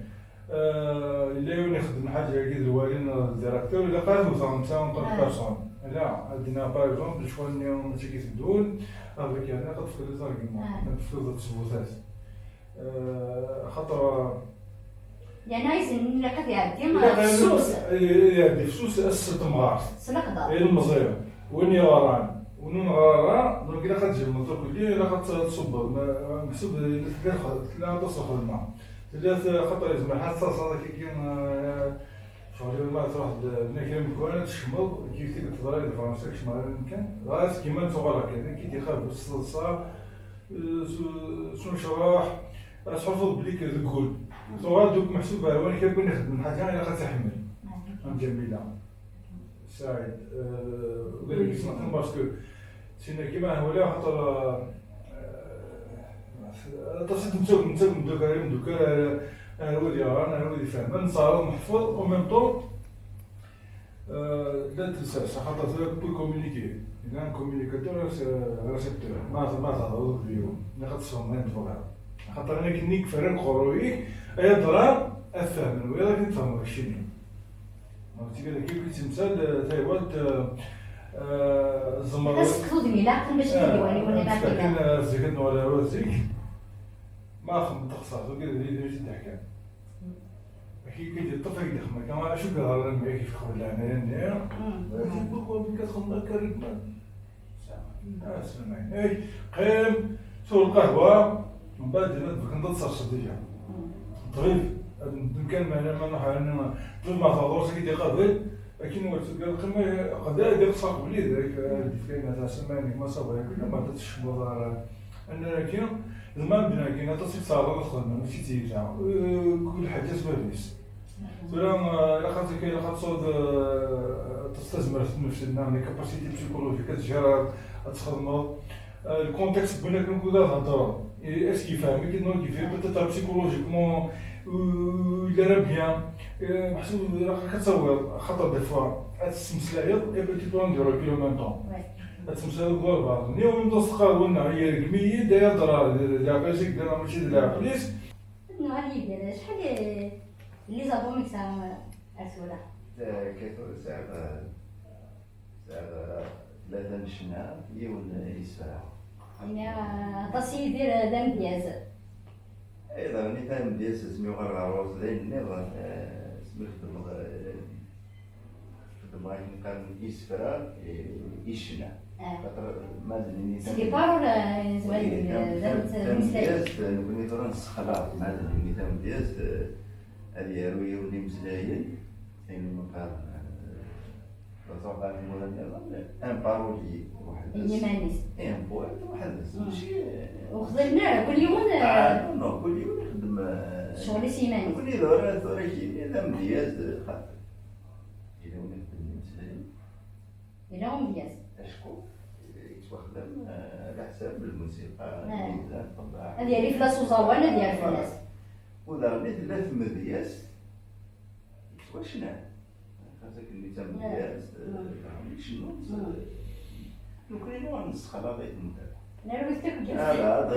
Eh, yella yiwen ixeddem lḥaǧa-agi d lwali neɣ d directeur, ilaq ad wteɣ netta en tant que personne. Ala, ad d-iniɣ, par exemple, lecɣal-nni mačči i teddun, avec yerna ad tefkeḍ les arguments, ad tefkeḍ ttbut-as. Eh, xaṭer, yerna izen ilaq ad iɛeddi, ilaq ad fessus. Iɛeddi fessus, ass n temɣart. S leqder. Ilemẓi, win yeɣran, win ur neɣri ara, donc ilaq ad tjemmeḍ akk-nni, ilaq ad t-, ad tṣubbeḍ. Ma, meḥsub tella, tella aṭas n lxedma. Tella t-, xaṭer yezmer ḥatta ad taḍsaḍ akka-agi, eh, ccɣel ma truḥ-d, eh, d kra n wemkan ad tecmeḍ, kif i teḍra di Fransa, kecmeɣ ara amkan. Dɣa ass kima ad tuɣal akka, d nekk i d-ixab s teḍsa, s unecraḥ, ad tḥulfuḍ belli deg wul. Tuɣal-d akk meḥsub ar wanek akk win ixeddmen ḥaǧa ilaq ad tt-iḥemmel. Am Ǧamila, Saɛid, eh, ula d gis-neɣ, parce que sin-agi ma wala axaṭer, eh, aṭas i d-nettagem, nettagem ddukkar, imdukkar, ar, ar wid yeɣran, ar wid ifehmen, nettɛaraḍ neḥfeḍ, en même temps, Euh, llant lsas, axaṭer tura pour communiquer. Il y a un communicateur, un récepteur. Ma, ma tehḍreḍ d yiwen, ilaq ad tfehmeḍ ayen tebɣiḍ. Axaṭer akken i yeffer akk ɣur-ik, ay adrar ad fehmen wiyaḍ akken tfehmeḍ keččini. Donc, tigad-agi akk yettemsal, euh, taywalt, euh, euh, tzemreḍ. Ad s-tekfuḍ mi ilaq, bac ad d-iwali wala ma kan, euh, zik ad nuɣal ar zik. Ma xedmeḍ taxsart, ugad d yid-i i tt-id-ḥkan. Akken i k-id-yeṭṭef, ad k-d-ixdem akka, acu i yeḍran mebɛid kif qbel leɛnaya-nni? Mm. Acu n wakwaben i k-txedmeḍ akka rregmat? Ah, slamɛin. Ay, qqim, swew lqahwa, mbeɛd ad d-bekken d tserseḍ iya. Mm. Ṭṭbib, ad neddem kan, meɛna ma nruḥ ar ṭṭbib ma teɛḍer-as ad k-id-iqabel, akken ur tugad, qqim, qbel ad iqṣer qbel-id, ad d-ifk ayen, ah, slamɛin, ma ça va, akken ma d-tecmeḍ ara. Annar-agi, d ma medden-agi, aṭas i ttɛerḍen ad xedmen, mačči d tiyita. Eh, kul ḥaǧa s bab-is. Tura, eh, ilaq ad, ilaq ad tesɛuḍ, eh, aṭas tazmert nnefs-nneɣ, les capacités psychologiques, ad tjerreḍ, ad txedmeḍ. Eh, le contexte n win akken ukud ad theddreḍ. Eh, est-ce qu'il yefhem-ik, non, il fait peut-être psychologiquement, eh, il est bien. Eh, meḥsub ilaq ad tawiḍ, xaṭer des fois, ad tesmeslayeḍ, et puis tu prends du recul en même temps. Ouais. Ad temsal deg walbeɛḍ-nni, win d-as-teqqar winna yergem-iyi-d, ay adrar, d leɛqel-is i yeddan, mačči d leɛqel-is. Nɣal Yidir, acḥal i, n les albums i yesɛa ar tura? Eh, kif sɛiɣ, sɛiɣ tlata n ccna, yiwen yesra. Imi, eh, aṭas i Yidir, eh, d amedyaz. Ay, daɣen i tamedyazt asmi uɣaleɣ ɣer ɣur-s d ayen nniḍen, eh, asmi xedmeɣ, eh, xedmeɣ akken qqaren isefra, eh, i ccna. Ah. Xaṭer ma d-nini c'est des paroles, eh, oui, tam-, tam-, tamedyazt, eh, nekkni tura nessexlaḍ, ma d-nini tamedyazt, eh, ad yaru yiwen imeslayen, ayen umi qqaren, eh, Ẓerba n tmura nniḍen, un parolier weḥd-s. Yiman-is. Et un poète weḥd-s. Mm. Mačči, ur xdimen ara, kul yiwen, ah, eh, non, non, kul yiwen ixeddem, eh, ccɣel-is yiman-is. Kul yiwen tura, tura kini d amedyaz, xaṭer yella win ixeddmen imeslayen. Yella umedyaz. Acku, eh, yettwaxdam, eh, ala ḥsab lmusiqa, eh, lmizan, ṭṭebɛa. Ad yerr fell-as uẓawan, ad yerr fell-as. U daɣen i tella tmedyazt, yettwacnan. Xas akken i d tamedyazt, mm, eh, icennu, mm, eh, nekkni nuɣal nessexlaḍ-iten akk. Nerwel-t akk yiwet. Ah, la, d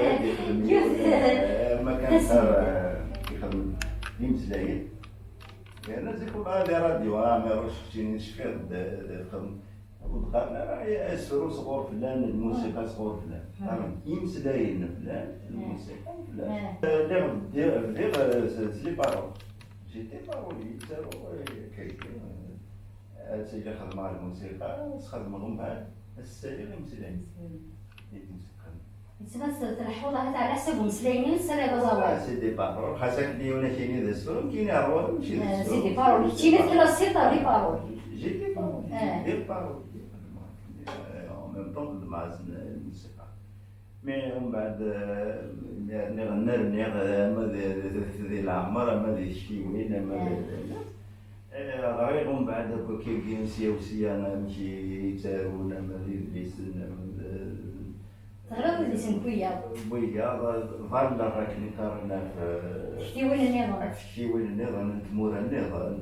yiwet. Eh, ma kan taswiɛt. Eh, yexdem d imeslayen. Yerna zik ur d les radios, ah, Ɛmiruc, keččini tecfiḍ-d, eh, txedmeḍ. Ur d-qqaren ara, eh, asefru sɣur flan, lmusiqa sɣur flan. Mm. Qqaren imeslayen flan, mm, lmusiqa flan. Mm. Eh, lliɣ bdiɣ, bdiɣ, eh, s, s les paroles. J'étais parolier, yettaru, eh, akka, eh, ad tili xedmeɣ lmusiqa, ad xedmeɣ umbeɛd, ad ssaliɣ imeslayen. Mm. I d-nseqqen. Yettban-d tleḥḥuḍ ahat ɛla ḥsab umeslay-nni, tessaliḍ aẓawan. Ah, c'est des paroles. Xas akken yiwen akini d asefru, nekkini ar ɣur-i mačči d asefru. C'est des paroles. Keččini tella ssiṭa des paroles. J'ai des paroles. Ah. J'ai des paroles. Euh, en même temps, xedmeɣ-asen lmusiqa. Mais umbeɛd, euh, niɣ nner, niɣ, euh, ama d, d, d, di leɛmer, ama di tektiwin, ama d, ah, eh, ɣriɣ umbeɛd akk akkagi sya u sya amek i, i ttarun, ama d idlisen, ama d, teɣriḍ idlisen n wiyaḍ? Wiyaḍ, ḍalleɣ akken i qqaren ɣef, eh, tektiwin nniḍen. Ɣef tektiwin nniḍen n tmura nniḍen.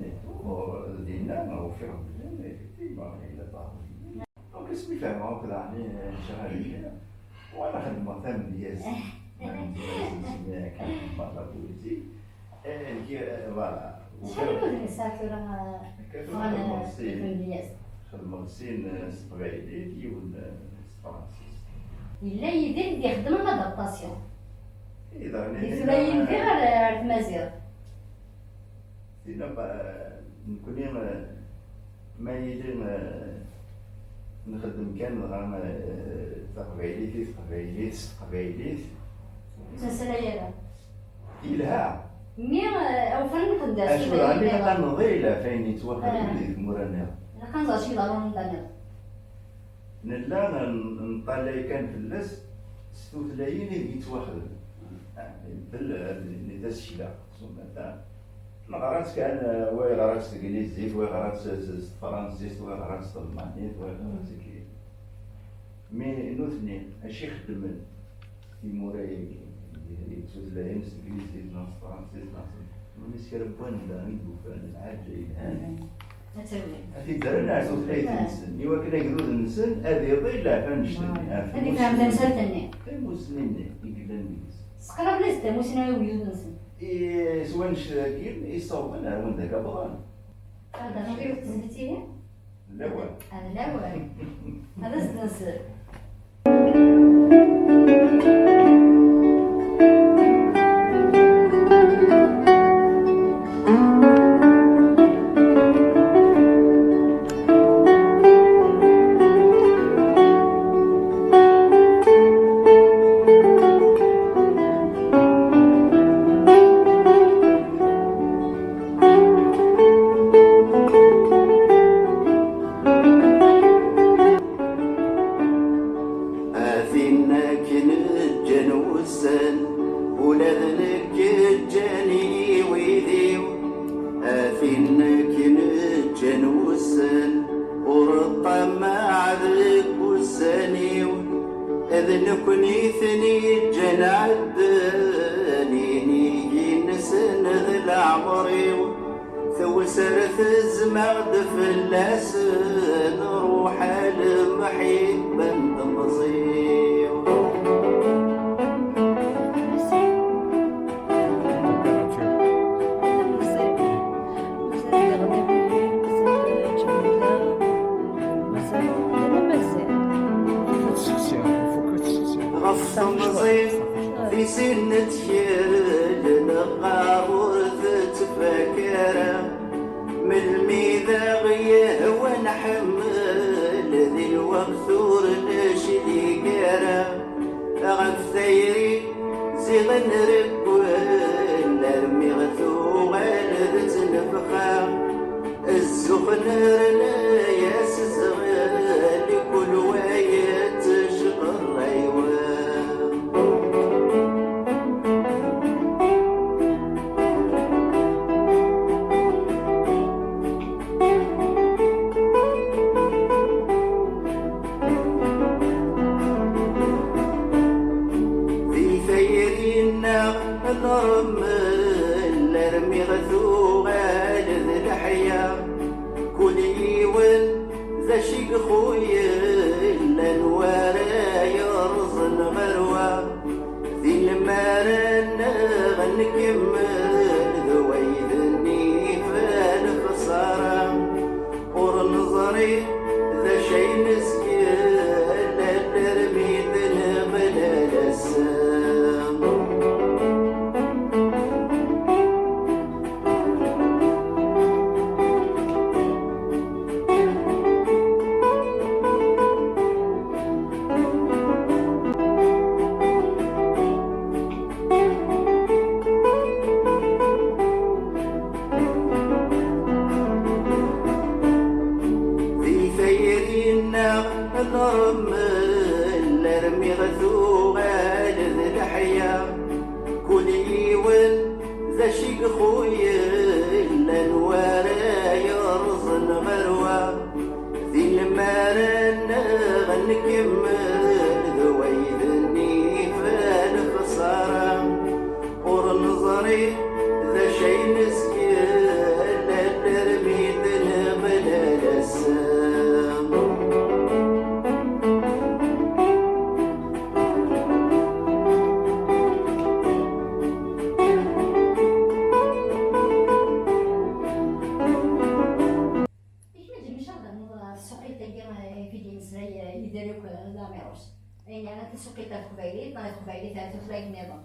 Dinna ufiɣ belli effectivement yella ḍaɛun. Donc asmi fehmeɣ akk daɣen, eh, ncɣel-nni, wala xedmeɣ tamedyazt. Tamedyazt, nesmi akka xedmeɣ la poésie. Eh, eh, voilà. Acḥal n wudem yesɛa tura, eh, tura ffɣen, xedmeɣ eh, sin. Tamedyazt? Xedmeɣ sin, eh, s teqbaylit, yiwen, eh, s tefransist. Yella Yidir i d-ixeddem am adaptation. Eh, daɣen di tura yeldi ar, ar tmaziɣt. Tinna, ba, nekkni, eh, ma yili, eh, nxeddem kan dɣa, eh, taqbaylit i teqbaylit s teqbaylit. Ur ttmeslay ara. Yelha. Mi, eh, awfan nxeddem. Acu daɣen ilaq ad nḍil ɣef ayen yettwaxdamen, ah, di tmura nniḍen. Ilaq ad nẓer acu yeḍrun da nniḍen. Nella n-, neṭṭalay kan fell-as s S tutlayin ideg yettwaxdem. Ibeddel, eh, d, d tasekla. Neɣra-tt kan, eh, wa yeɣra-tt s teglizit, wa yeɣra-tt s, s, s tefransist, wa yeɣra-tt s tlalmanit, wa yeɣra-tt s. Mi nutni, acu i xeddmen timura-agi, d tutlayin s teglizit neɣ s tefransist neɣ s, nutni s kra n wanda i d-ufan lḥaǧa yelhan. Ad tawin. Ad t-id-rren ar tutlayt-nsen, i wakken agdud-nsen ad iḍil ɣef annect-nni, ɣef ad ifhem tamsalt-nni. Tamussni-nni i yellan deg-s. Sseqraben-as-d tamussni i wegdud-nsen. I, s wannect-agi i ssawḍen ar wanda akka bɣan. Ad d-rreɣ yiwet tezlit-ihi? D lawan. Ah, d lawan. Ad as-d-nsel. A tin akken ǧǧan wussan, ula d nekk ǧǧan-iyi wid-iw. A tin akken ǧǧan wussan, ur ṭṭamaɛ deg wussan-iw. D nekkni i ten-iǧǧan ɛeddan, inig-nsen d leɛmer-iw. Tewser tezma-d fell-asen, ruḥ a lemḥibba n temẓi-w. Ɣef temẓi-w di sin nettkel, neɣɣar ur tettfak ara. Melmi d aɣ-yehwa nḥemmel, di lweqt ur neclig ara. Ɣef tayri ziɣ nreggel, armi ɣ-tuɣal d ttnefxa. Zzux nerna-yas zzɣel, kul wa yettecqerray wa. Di tayri-nneɣ nremmel armi ɣ-tuɣal d leḥya. Kul yiwen d acu i ixuylen, anwa ara yerẓen ɣer wa. Di lemara-nneɣ nkemmel d wayd-nni f lexsara. Ur neẓri d acu ay nezgel, alarmi d-nemlal ass-a. Di tayri-nneɣ nremmel armi ɣ-tuɣal d leḥya. Kul yiwen d acu i ixuylen, anwa ara yerẓen ɣer wa. Di lemara-nneɣ nkemmel d wayd-nni f lexsara. Ur neẓri d acu ay nezgel, alarmi d-nemlal ass-a. Ikna-d Jimmy Charles, d tsuqilt-agi, eh, i d-yemmeslay, eh, Yidir akk, eh, d Ɛmiruc. Ayen yeɛnan tasuqilt ɣer teqbaylit, neɣ ɣer teqbaylit ar tutlayt nniḍen.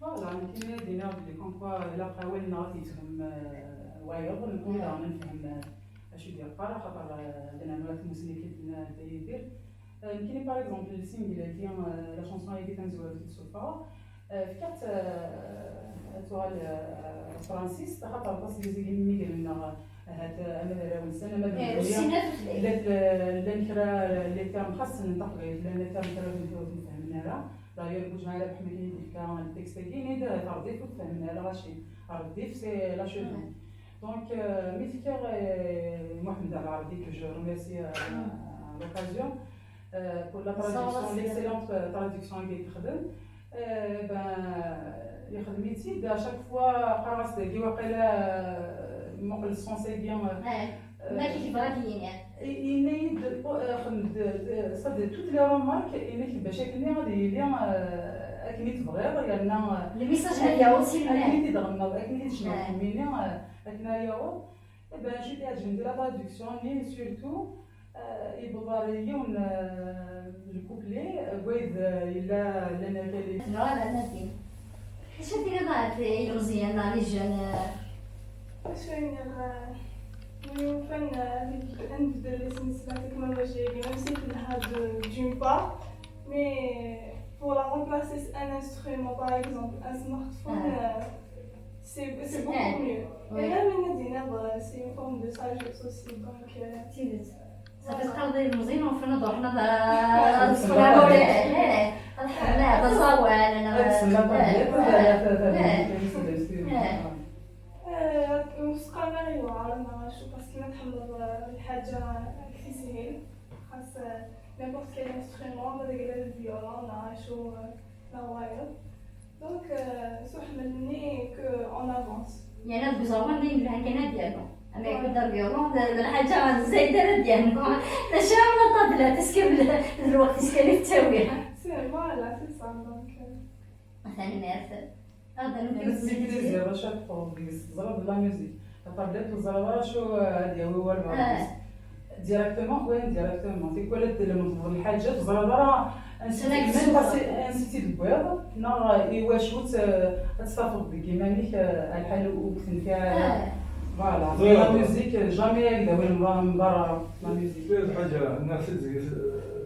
Voilà, nekkini ad d-iniɣ belli comme quoi ilaq awal-nneɣ ad t-yefhem, eh, wayeḍ, nekkni daɣen ad nefhem, eh, acu i d-yeqqar, axaṭer, eh, ad nernu ar tmussni akken i d-tenna Dda Yidir. Eh, nekkini, par exemple, le single-agi, eh, la chanson-agi tamezwarut i d-ssuffɣeɣ, eh, fkiɣ-tt, eh, ad tuɣal, eh, s tefransist, axaṭer aṭas n yizigin n yimigren-nneɣ, ahat, eh, ama d arraw-nsen, ama d eh, llan, llan kra les termes xassen n taqbaylit, llan les termes kra ur ten-, ur ten-fehhmen ara. D'ailleurs, Boujamal Abḥmed i d-yefka le texte-agi, yenna-yi-d, euh, Ɣardif ur tfehhmen ara, Rachid. Ɣardif, c'est la chevelure. Donc, euh, mi fkiɣ, euh, Mohamed Al Arabi, que je remercie, euh, à l'occasion, euh, pour la traduction, l'excellente, euh, traduction i d-yexdem. Euh, ben, yexdem-itt-id, à chaque fois, qqareɣ-as dagi, waqila, euh, muqel sens-agi, euh, Ma kif bɣa ad yini. Yenna-yi-d, euh, xdem-d, euh, ça, de toutes les remarques, yenna-k bac akken ad yili, euh, akken i tebɣiḍ, yerna, euh, Le message ad yaweḍ si akken i lmal. t-id-ɣennaḍ, akken i t-id-tecneḍ Ouais. kemmini, euh, akken ad yaweḍ. Eh ben, je t'ai-, j'ai de la traduction-nni, surtout, euh, yewweḍ ɣer yiwen, euh, le couplet, euh, wayeḍ, euh, yella llan akal. Tenɣa la Nadine. Acu tiniḍ ɣef yilemẓiyen neɣ les jeunes? Acu ay nniɣ, euh, mi ufan, euh, ad nbeddel isem-nsen la technologie, même si telha de- d'une part, mais pour la remplacer un instrument, par exemple un smartphone, Ah. euh, c'est c'est C'est beaucoup vrai. Mieux. Oui. Et même une dinette, euh, c'est une forme de sagesse aussi, donc euh, D tidet. Safi teqqareḍ ilemẓiyen ufan ad ruḥen ad ad ssexdamen, ad ḥemmleɣ d aẓawan. Ad tsemma tablet, Eh. ad tsemma tablet. Euh, الموسيقى ما يوعر، ما شو، parce que ما تحمل الحاجة كثير سهل. خاص n'importe quel instrument، ما داك الفيولون، ما شو، ما واير. Donc, euh, سو حملني que on avance. يعني هاد الزوان دايما لها كان ديالو. اما يكون دار فيولون، هاد الحاجه زايده ديالو. ماشي على طابله تسكب الوقت تسكب التاويه. C'est voilà, c'est ça. Donc, euh, مثلا ناس هذا ميتريزي باش تحفظ ديك الزرب لا ميوزيك. الطابلات والزرب راه شو هادي هو هو البعض. ديريكتومون، وين ديريكتومون تيكون هاد لما تفضل الحاجه تزرب راه انسيتي البيض. نا ايوا شو تستافد بك مانيك الحال وكتن فيها. فوالا لا ميوزيك جامي هكذا وين من برا لا ميوزيك. غير الحاجه الناس اللي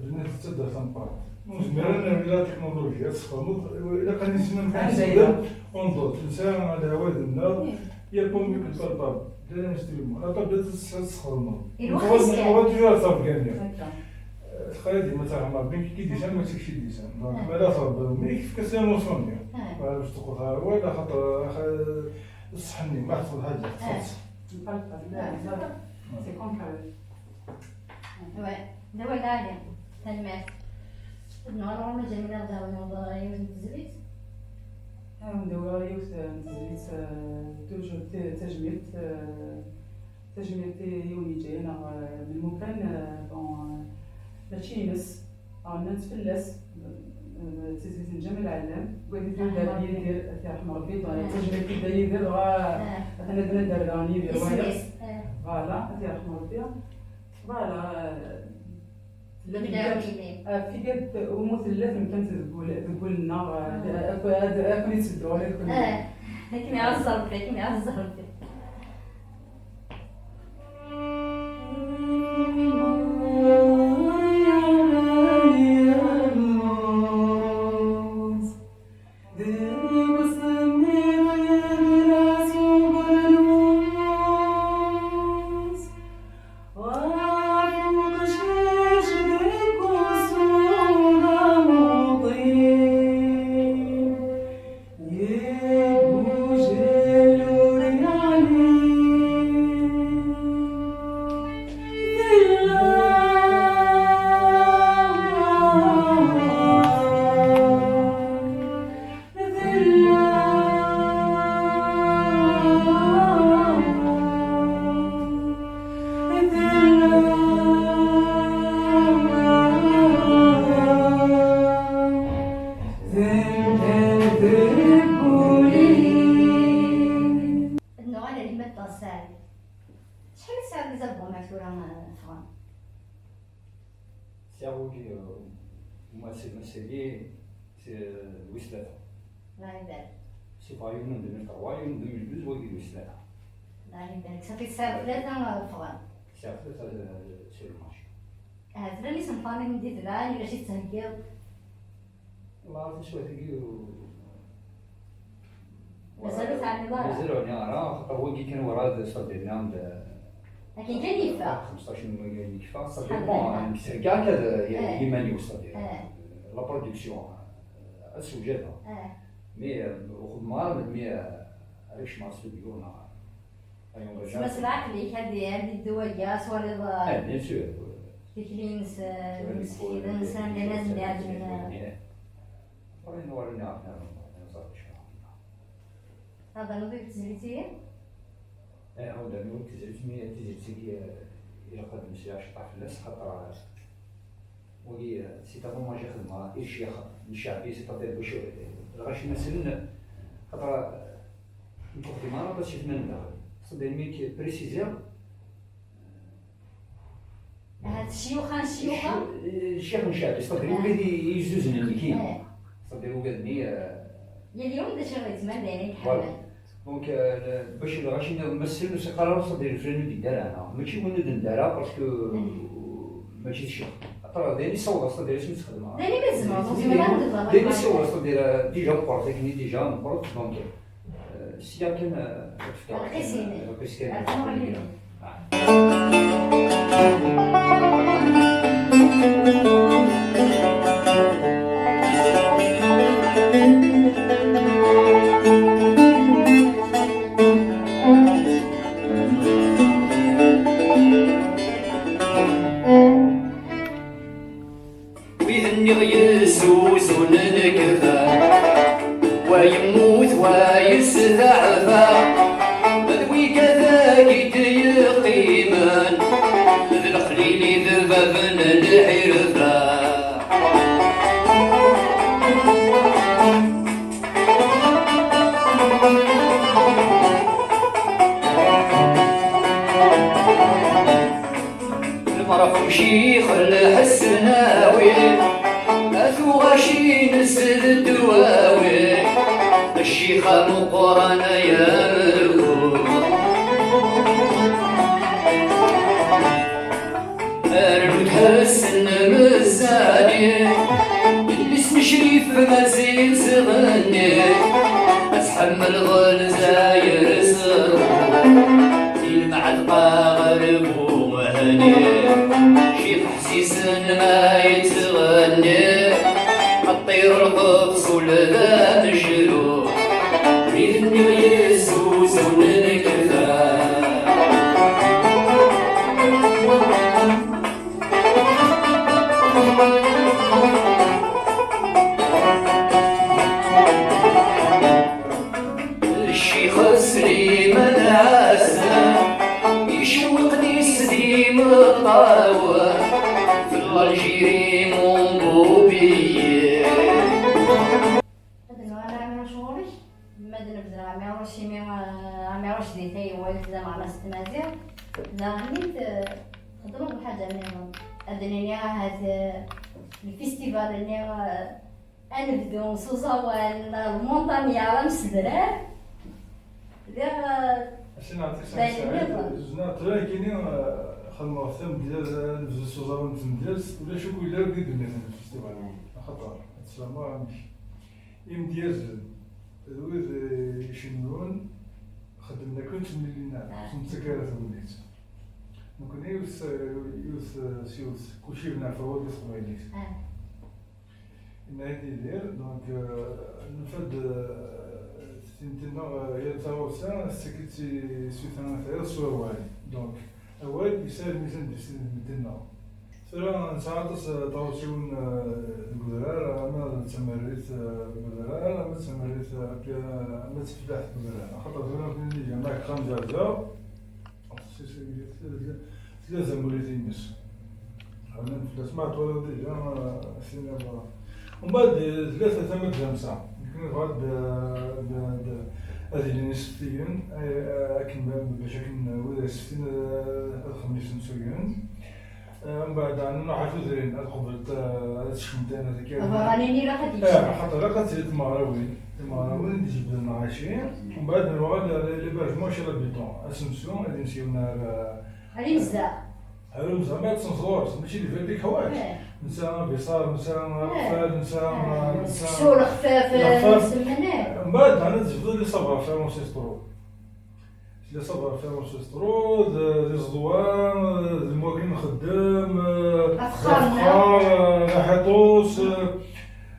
الناس تبدا تنقر مزمرنا بلا تكنولوجيا تخمض. الا كان يسمى كان سيدنا ونضوت انسان على هواد النار. يا بومي كنت الباب لا نستلمو انا باب تسخدمو. الوقت يسكر. هو تجي صاف كامل. تخيل ديما تاع عمر بين كي ديسان ما تكشي ديسان دونك بلا صاف مي كيف كسي ايموسيونيل. باش تقول ولا خاطر الصحني ما حصل حاجه خاص. C'est concret. Ouais, d awal lɛali. Tanemmirt. Nɣer ɣur-m a Ǧamila ad d-tawiḍ yiwet n tezlit. Ad wen-d-awiɣ yiwet n tezlit, euh, toujours t- tajmilt, euh, tajmilt i yiwen yeǧǧa-yaneɣ, euh, lmukan, euh, bon, euh, mačči ines, rnant fell-as, euh, d tizlit n Ǧamel Ɛellam, wagi d Yidir, ad t-yerḥem Rebbi, tajmilt i Dda Yidir, dɣa atan ad nader daɣen Yidir wayeḍ. Voilà, ad t-yerḥem Rebbi. Voilà, euh, tella temkant, euh, tigert umu tella temkant deg wul- deg wul-nneɣ, euh, ad ad- ad ken-itteddu ala d kenwi. Akken iɛezz Rebbi, akken iɛezz Rebbi. Ad nuɣal ar yemma d Ṭaseɛ. Acḥal i tesɛiḍ des albums ar tura, euh, ffɣen? Sɛiɣ wagi, euh, uma s- ass-agi, s- d wis tlata. Allah ibarek. Sufɣeɣ yiwen en deux mille trois, yiwen en deux mille douze, wagi d wis tlata. Allah ibarek. Safi tesɛiḍ tlata, euh, ffɣen. Sɛiɣ tlata, euh, sur le marché. Ahat llan isenfaren i d-itebɛen, acu i d-theggiḍ? Wallah, taswiɛt-agi u- Mazal ur teɛniḍ ara? Mazal ur ɛniɣ ara, axaṭer wagi kan werɛad, c'est-à-dire, nniɣ-d, Akken kan yeffeɣ. Xemseṭṭac n wagi kan yeffeɣ, ça Subḥan dépend, Allah. Nekk s rgaɣ akka d Eh. yiman-iw, c'est-à-dire, Eh. La production, euh, Ad sewjadeɣ. Ah. Mi, euh, ur xeddmeɣ ara melmi, euh, ara kecmeɣ studio neɣ ayen. Tesma s lɛaqel-ik, ad, ad yeddu waya, twaliḍ, euh, Ah, bien sûr. Tikli-ines, euh, Twaliḍ imsefliden, nsanda llan ad myeɛǧen. Après, nuɣal nniɣ, nniɣ, nniɣ, nniɣ, Taḍernuḍ deg tezlit-ihin? Eh, anda nniɣ tizlit-nni, tizlit-agi, eh, ilaq ad nemmeslay ciṭṭaḥ fell-as, xaṭer, eh, wagi, eh, c'est un hommage i xedmeɣ i lecyax n ccaɛbi, c'est-à-dire bac, eh, lɣaci-nsen, xaṭer, eh, nekk ur xdimeɣ ara aṭas i tman daxel. C'est-à-dire, mi k-, préciser, Ahat ccyax n ccyax. Ccyax n ccɛeb, c'est-à-dire wigad i yezzuzen nekkini. Eh. C'est-à-dire wigad-nni, eh, Yal yiwen d acu i yettman d ayen i voilà. Iḥemmel. Donc, eh, le-, bac lɣaci-nni ma ssnen ur s-iqqar ara, c'est-à-dire lefran ur d-yeddi ara, neɣ mačči win ur d-nedda ara, parce que, eh, mačči d ccix. Xaṭer d ayen i ssawḍeɣ, c'est-à-dire asmi tt-xedmeɣ. D ayen i m-izemreḍ, ur tezmireḍ ara ad d-tebɣeḍ. D ayen i ssawḍeɣ, c'est-à-dire, eh, déjà meqqret, akken i déjà meqqret, donc, Sya kan, eh, ad fkeɣ lqis kan, lqis kan. Wid nniɣ yessuzunen kfan, wa yemmut, wa yesteɛfa, d wigad-agi d-yeqqimen, d lexlili d bab n lḥirfa. Lmerḥum Ccix Lḥesnawi, a tuɣac-ines d ddwawi, ccix ameqqran ay amerku. Rnu-d ḥess n Mezani, yelli-s n Crif mazal teɣenni, ad tḥemmel Lezzayer s ṛṛuḥ, di lemɛetqa ɣer Buhni, Ccix Ḥsisen ma yettɣenni, ṭṭir lqefṣ ula d amecruḥ, wid-nni yessuzunen kfan. Ccix Sliman Ɛazem, icewwiqen-is d imeṭṭawen, fi l'Algérie mon beau pays. Ad nuɣal Ɛmiruc ɣur-k. Ma d nebder Ɛmiruc, imi, eh, Ɛmiruc di taywalt d ameɣnas n tmaziɣt, daɣen i t-, eh, txedmeḍ lḥaǧa nniḍen. Ad d-nini ahat, eh, lfistival-nni, eh, anebdu s uẓawan, eh, lmuntanya, amsedrar. Lliɣ, eh, Asin ɛṭis d ayen nniḍen. Zna tura kini, eh, xedmeɣ tamedyazt, eh, anebdu s uẓawan n tmedyazt, ulac akk yella deg ddunit n lfistival. Axaṭer, ad tesfehmeḍ amek. Imedyazen d wid, eh, icennun, xeddmen akken ur ttemlilin ara, ur ttmettaken ara tagnit. Nekkni yiwet, yiwet, s yiwet, kulci bnafeɣ wagi s teqbaylit. Ah. Yenna-yi-d Yidir, donc, eh, nufa-d, eh, tinti-nneɣ, eh, yal taɣawsa, tettak-itt i, s yiwet n tayet s wawal. Donc, awal yesɛa lmizan di sin medden-nneɣ. Tura nesɛa aṭas, eh, tɣawsiwin, eh, deg udrar, ama d tamarrit, eh, deg udrar, ama d tamarrit, eh, apya-, ama d tfellaḥt deg udrar. Axaṭer tura nekni d jameɛ kxam zerzeɣ, tella tamulit-ines. Ɛawnen fell-as, ma twalaḍ déjà, eh, sin iḍ. Umbeɛd, eh, tella tama n tdamsa. Nekni bɣa d, d, d, ad ilin iseftiyen, eh, akken ma-, bac akken wid ay iseftin, eh, ad xedmen isensuyen. Eh, mbeɛd, ɛni nruḥ ar tudrin, ad qbel, eh, ad teckem tana tagi. Aberrani-nni ilaq ad yecnu. Eh, xaṭer ilaq ad tili tmeɣrawin. Timeɣrawin i d-ijebbden lɣaci. Mbeɛd, nuɣal ar l'hébergement chez l'habitant. Asensu, ad imsiwen ar, eh, Ar imezdaɣ. Ar imezdaɣ, ma ad tenseḍ ɣur-s, mačči d iberdi ḥwaǧ. Eh. Nesɛa abiṣar, nesɛa, eh, aqfal, nesɛa, eh, nesɛa seksu, lexfaf, lexfaf. Mbeɛd, ɛni ad tjebdeḍ les savoir-faire ancestraux. Tella savoir-faire ancestraux, d, d iẓeḍwan, d lmwakin nxeddem, d afexxar, afexxar, d aḥiṭus,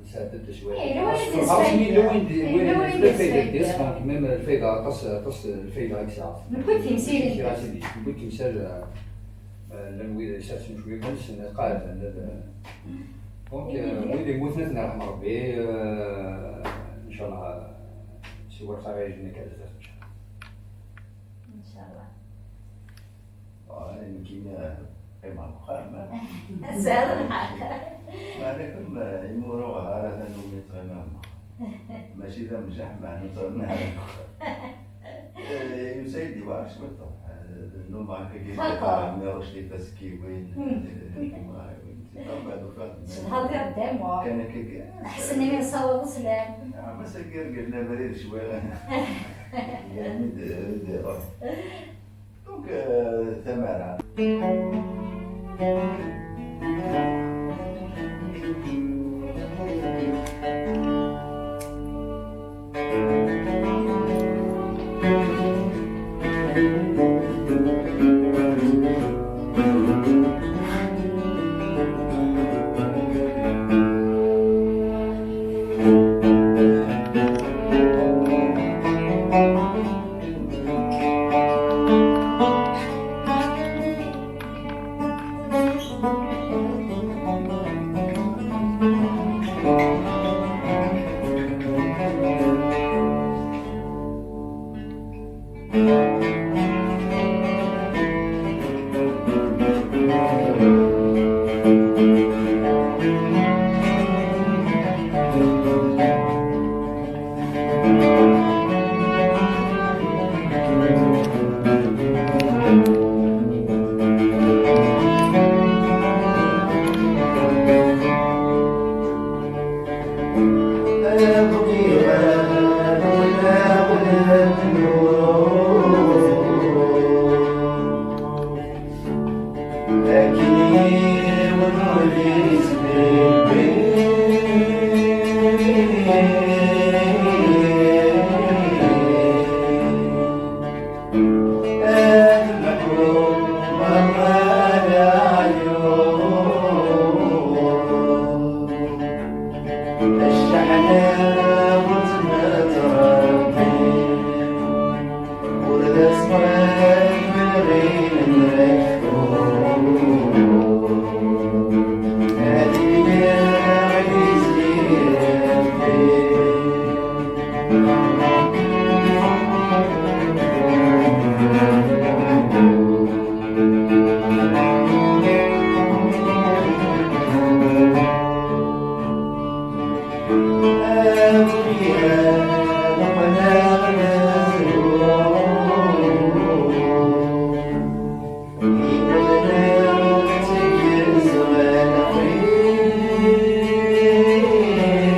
nesɛedda-d cwiṭ. Eh, yella wayen i d-yesfayda. Xas mi yella wayen d-, yella wayen d-yesfayda. Donc, même lfayda, aṭas, aṭas n lfayda i yesɛa. Newwi-d timsirin. Kra si di-, newwi-d timsal, eh, llan wid yesɛan cwiṭ, llan, donc, eh, wid yemmuten ad ten-yerḥem Rebbi, eh, ncallah, eh, siwa lxir ara yejjin akka ar zdat, ncallah. Ncallah. Ah, nekkini qqimeɣ deg uxxam. Tesɛiḍ lḥeqq. Meɛna kem, eh, imi ur uɣeɣ ara tanumi ttɣimiɣ deg uxxam. Mačči d amjaḥ, meɛna ur ttɣimiɣ ara deg uxxam. Eh, yusa-yi-d yewɛer cwiṭ, eh, nnumeɣ akka i d-yeqqar ɛemmi Rucdi Tasekkiwin, eh, timɣarin. Mbeɛd ufiɣ-d. Cedhaḍ di Rebbi, a moi. Kan akka. Ḥsen imi nessaweḍ sslam. Ah, ma s-, akka irgazen abrid cwiɣ. Yerni d, d iruḥ. Donc, euh, tamara.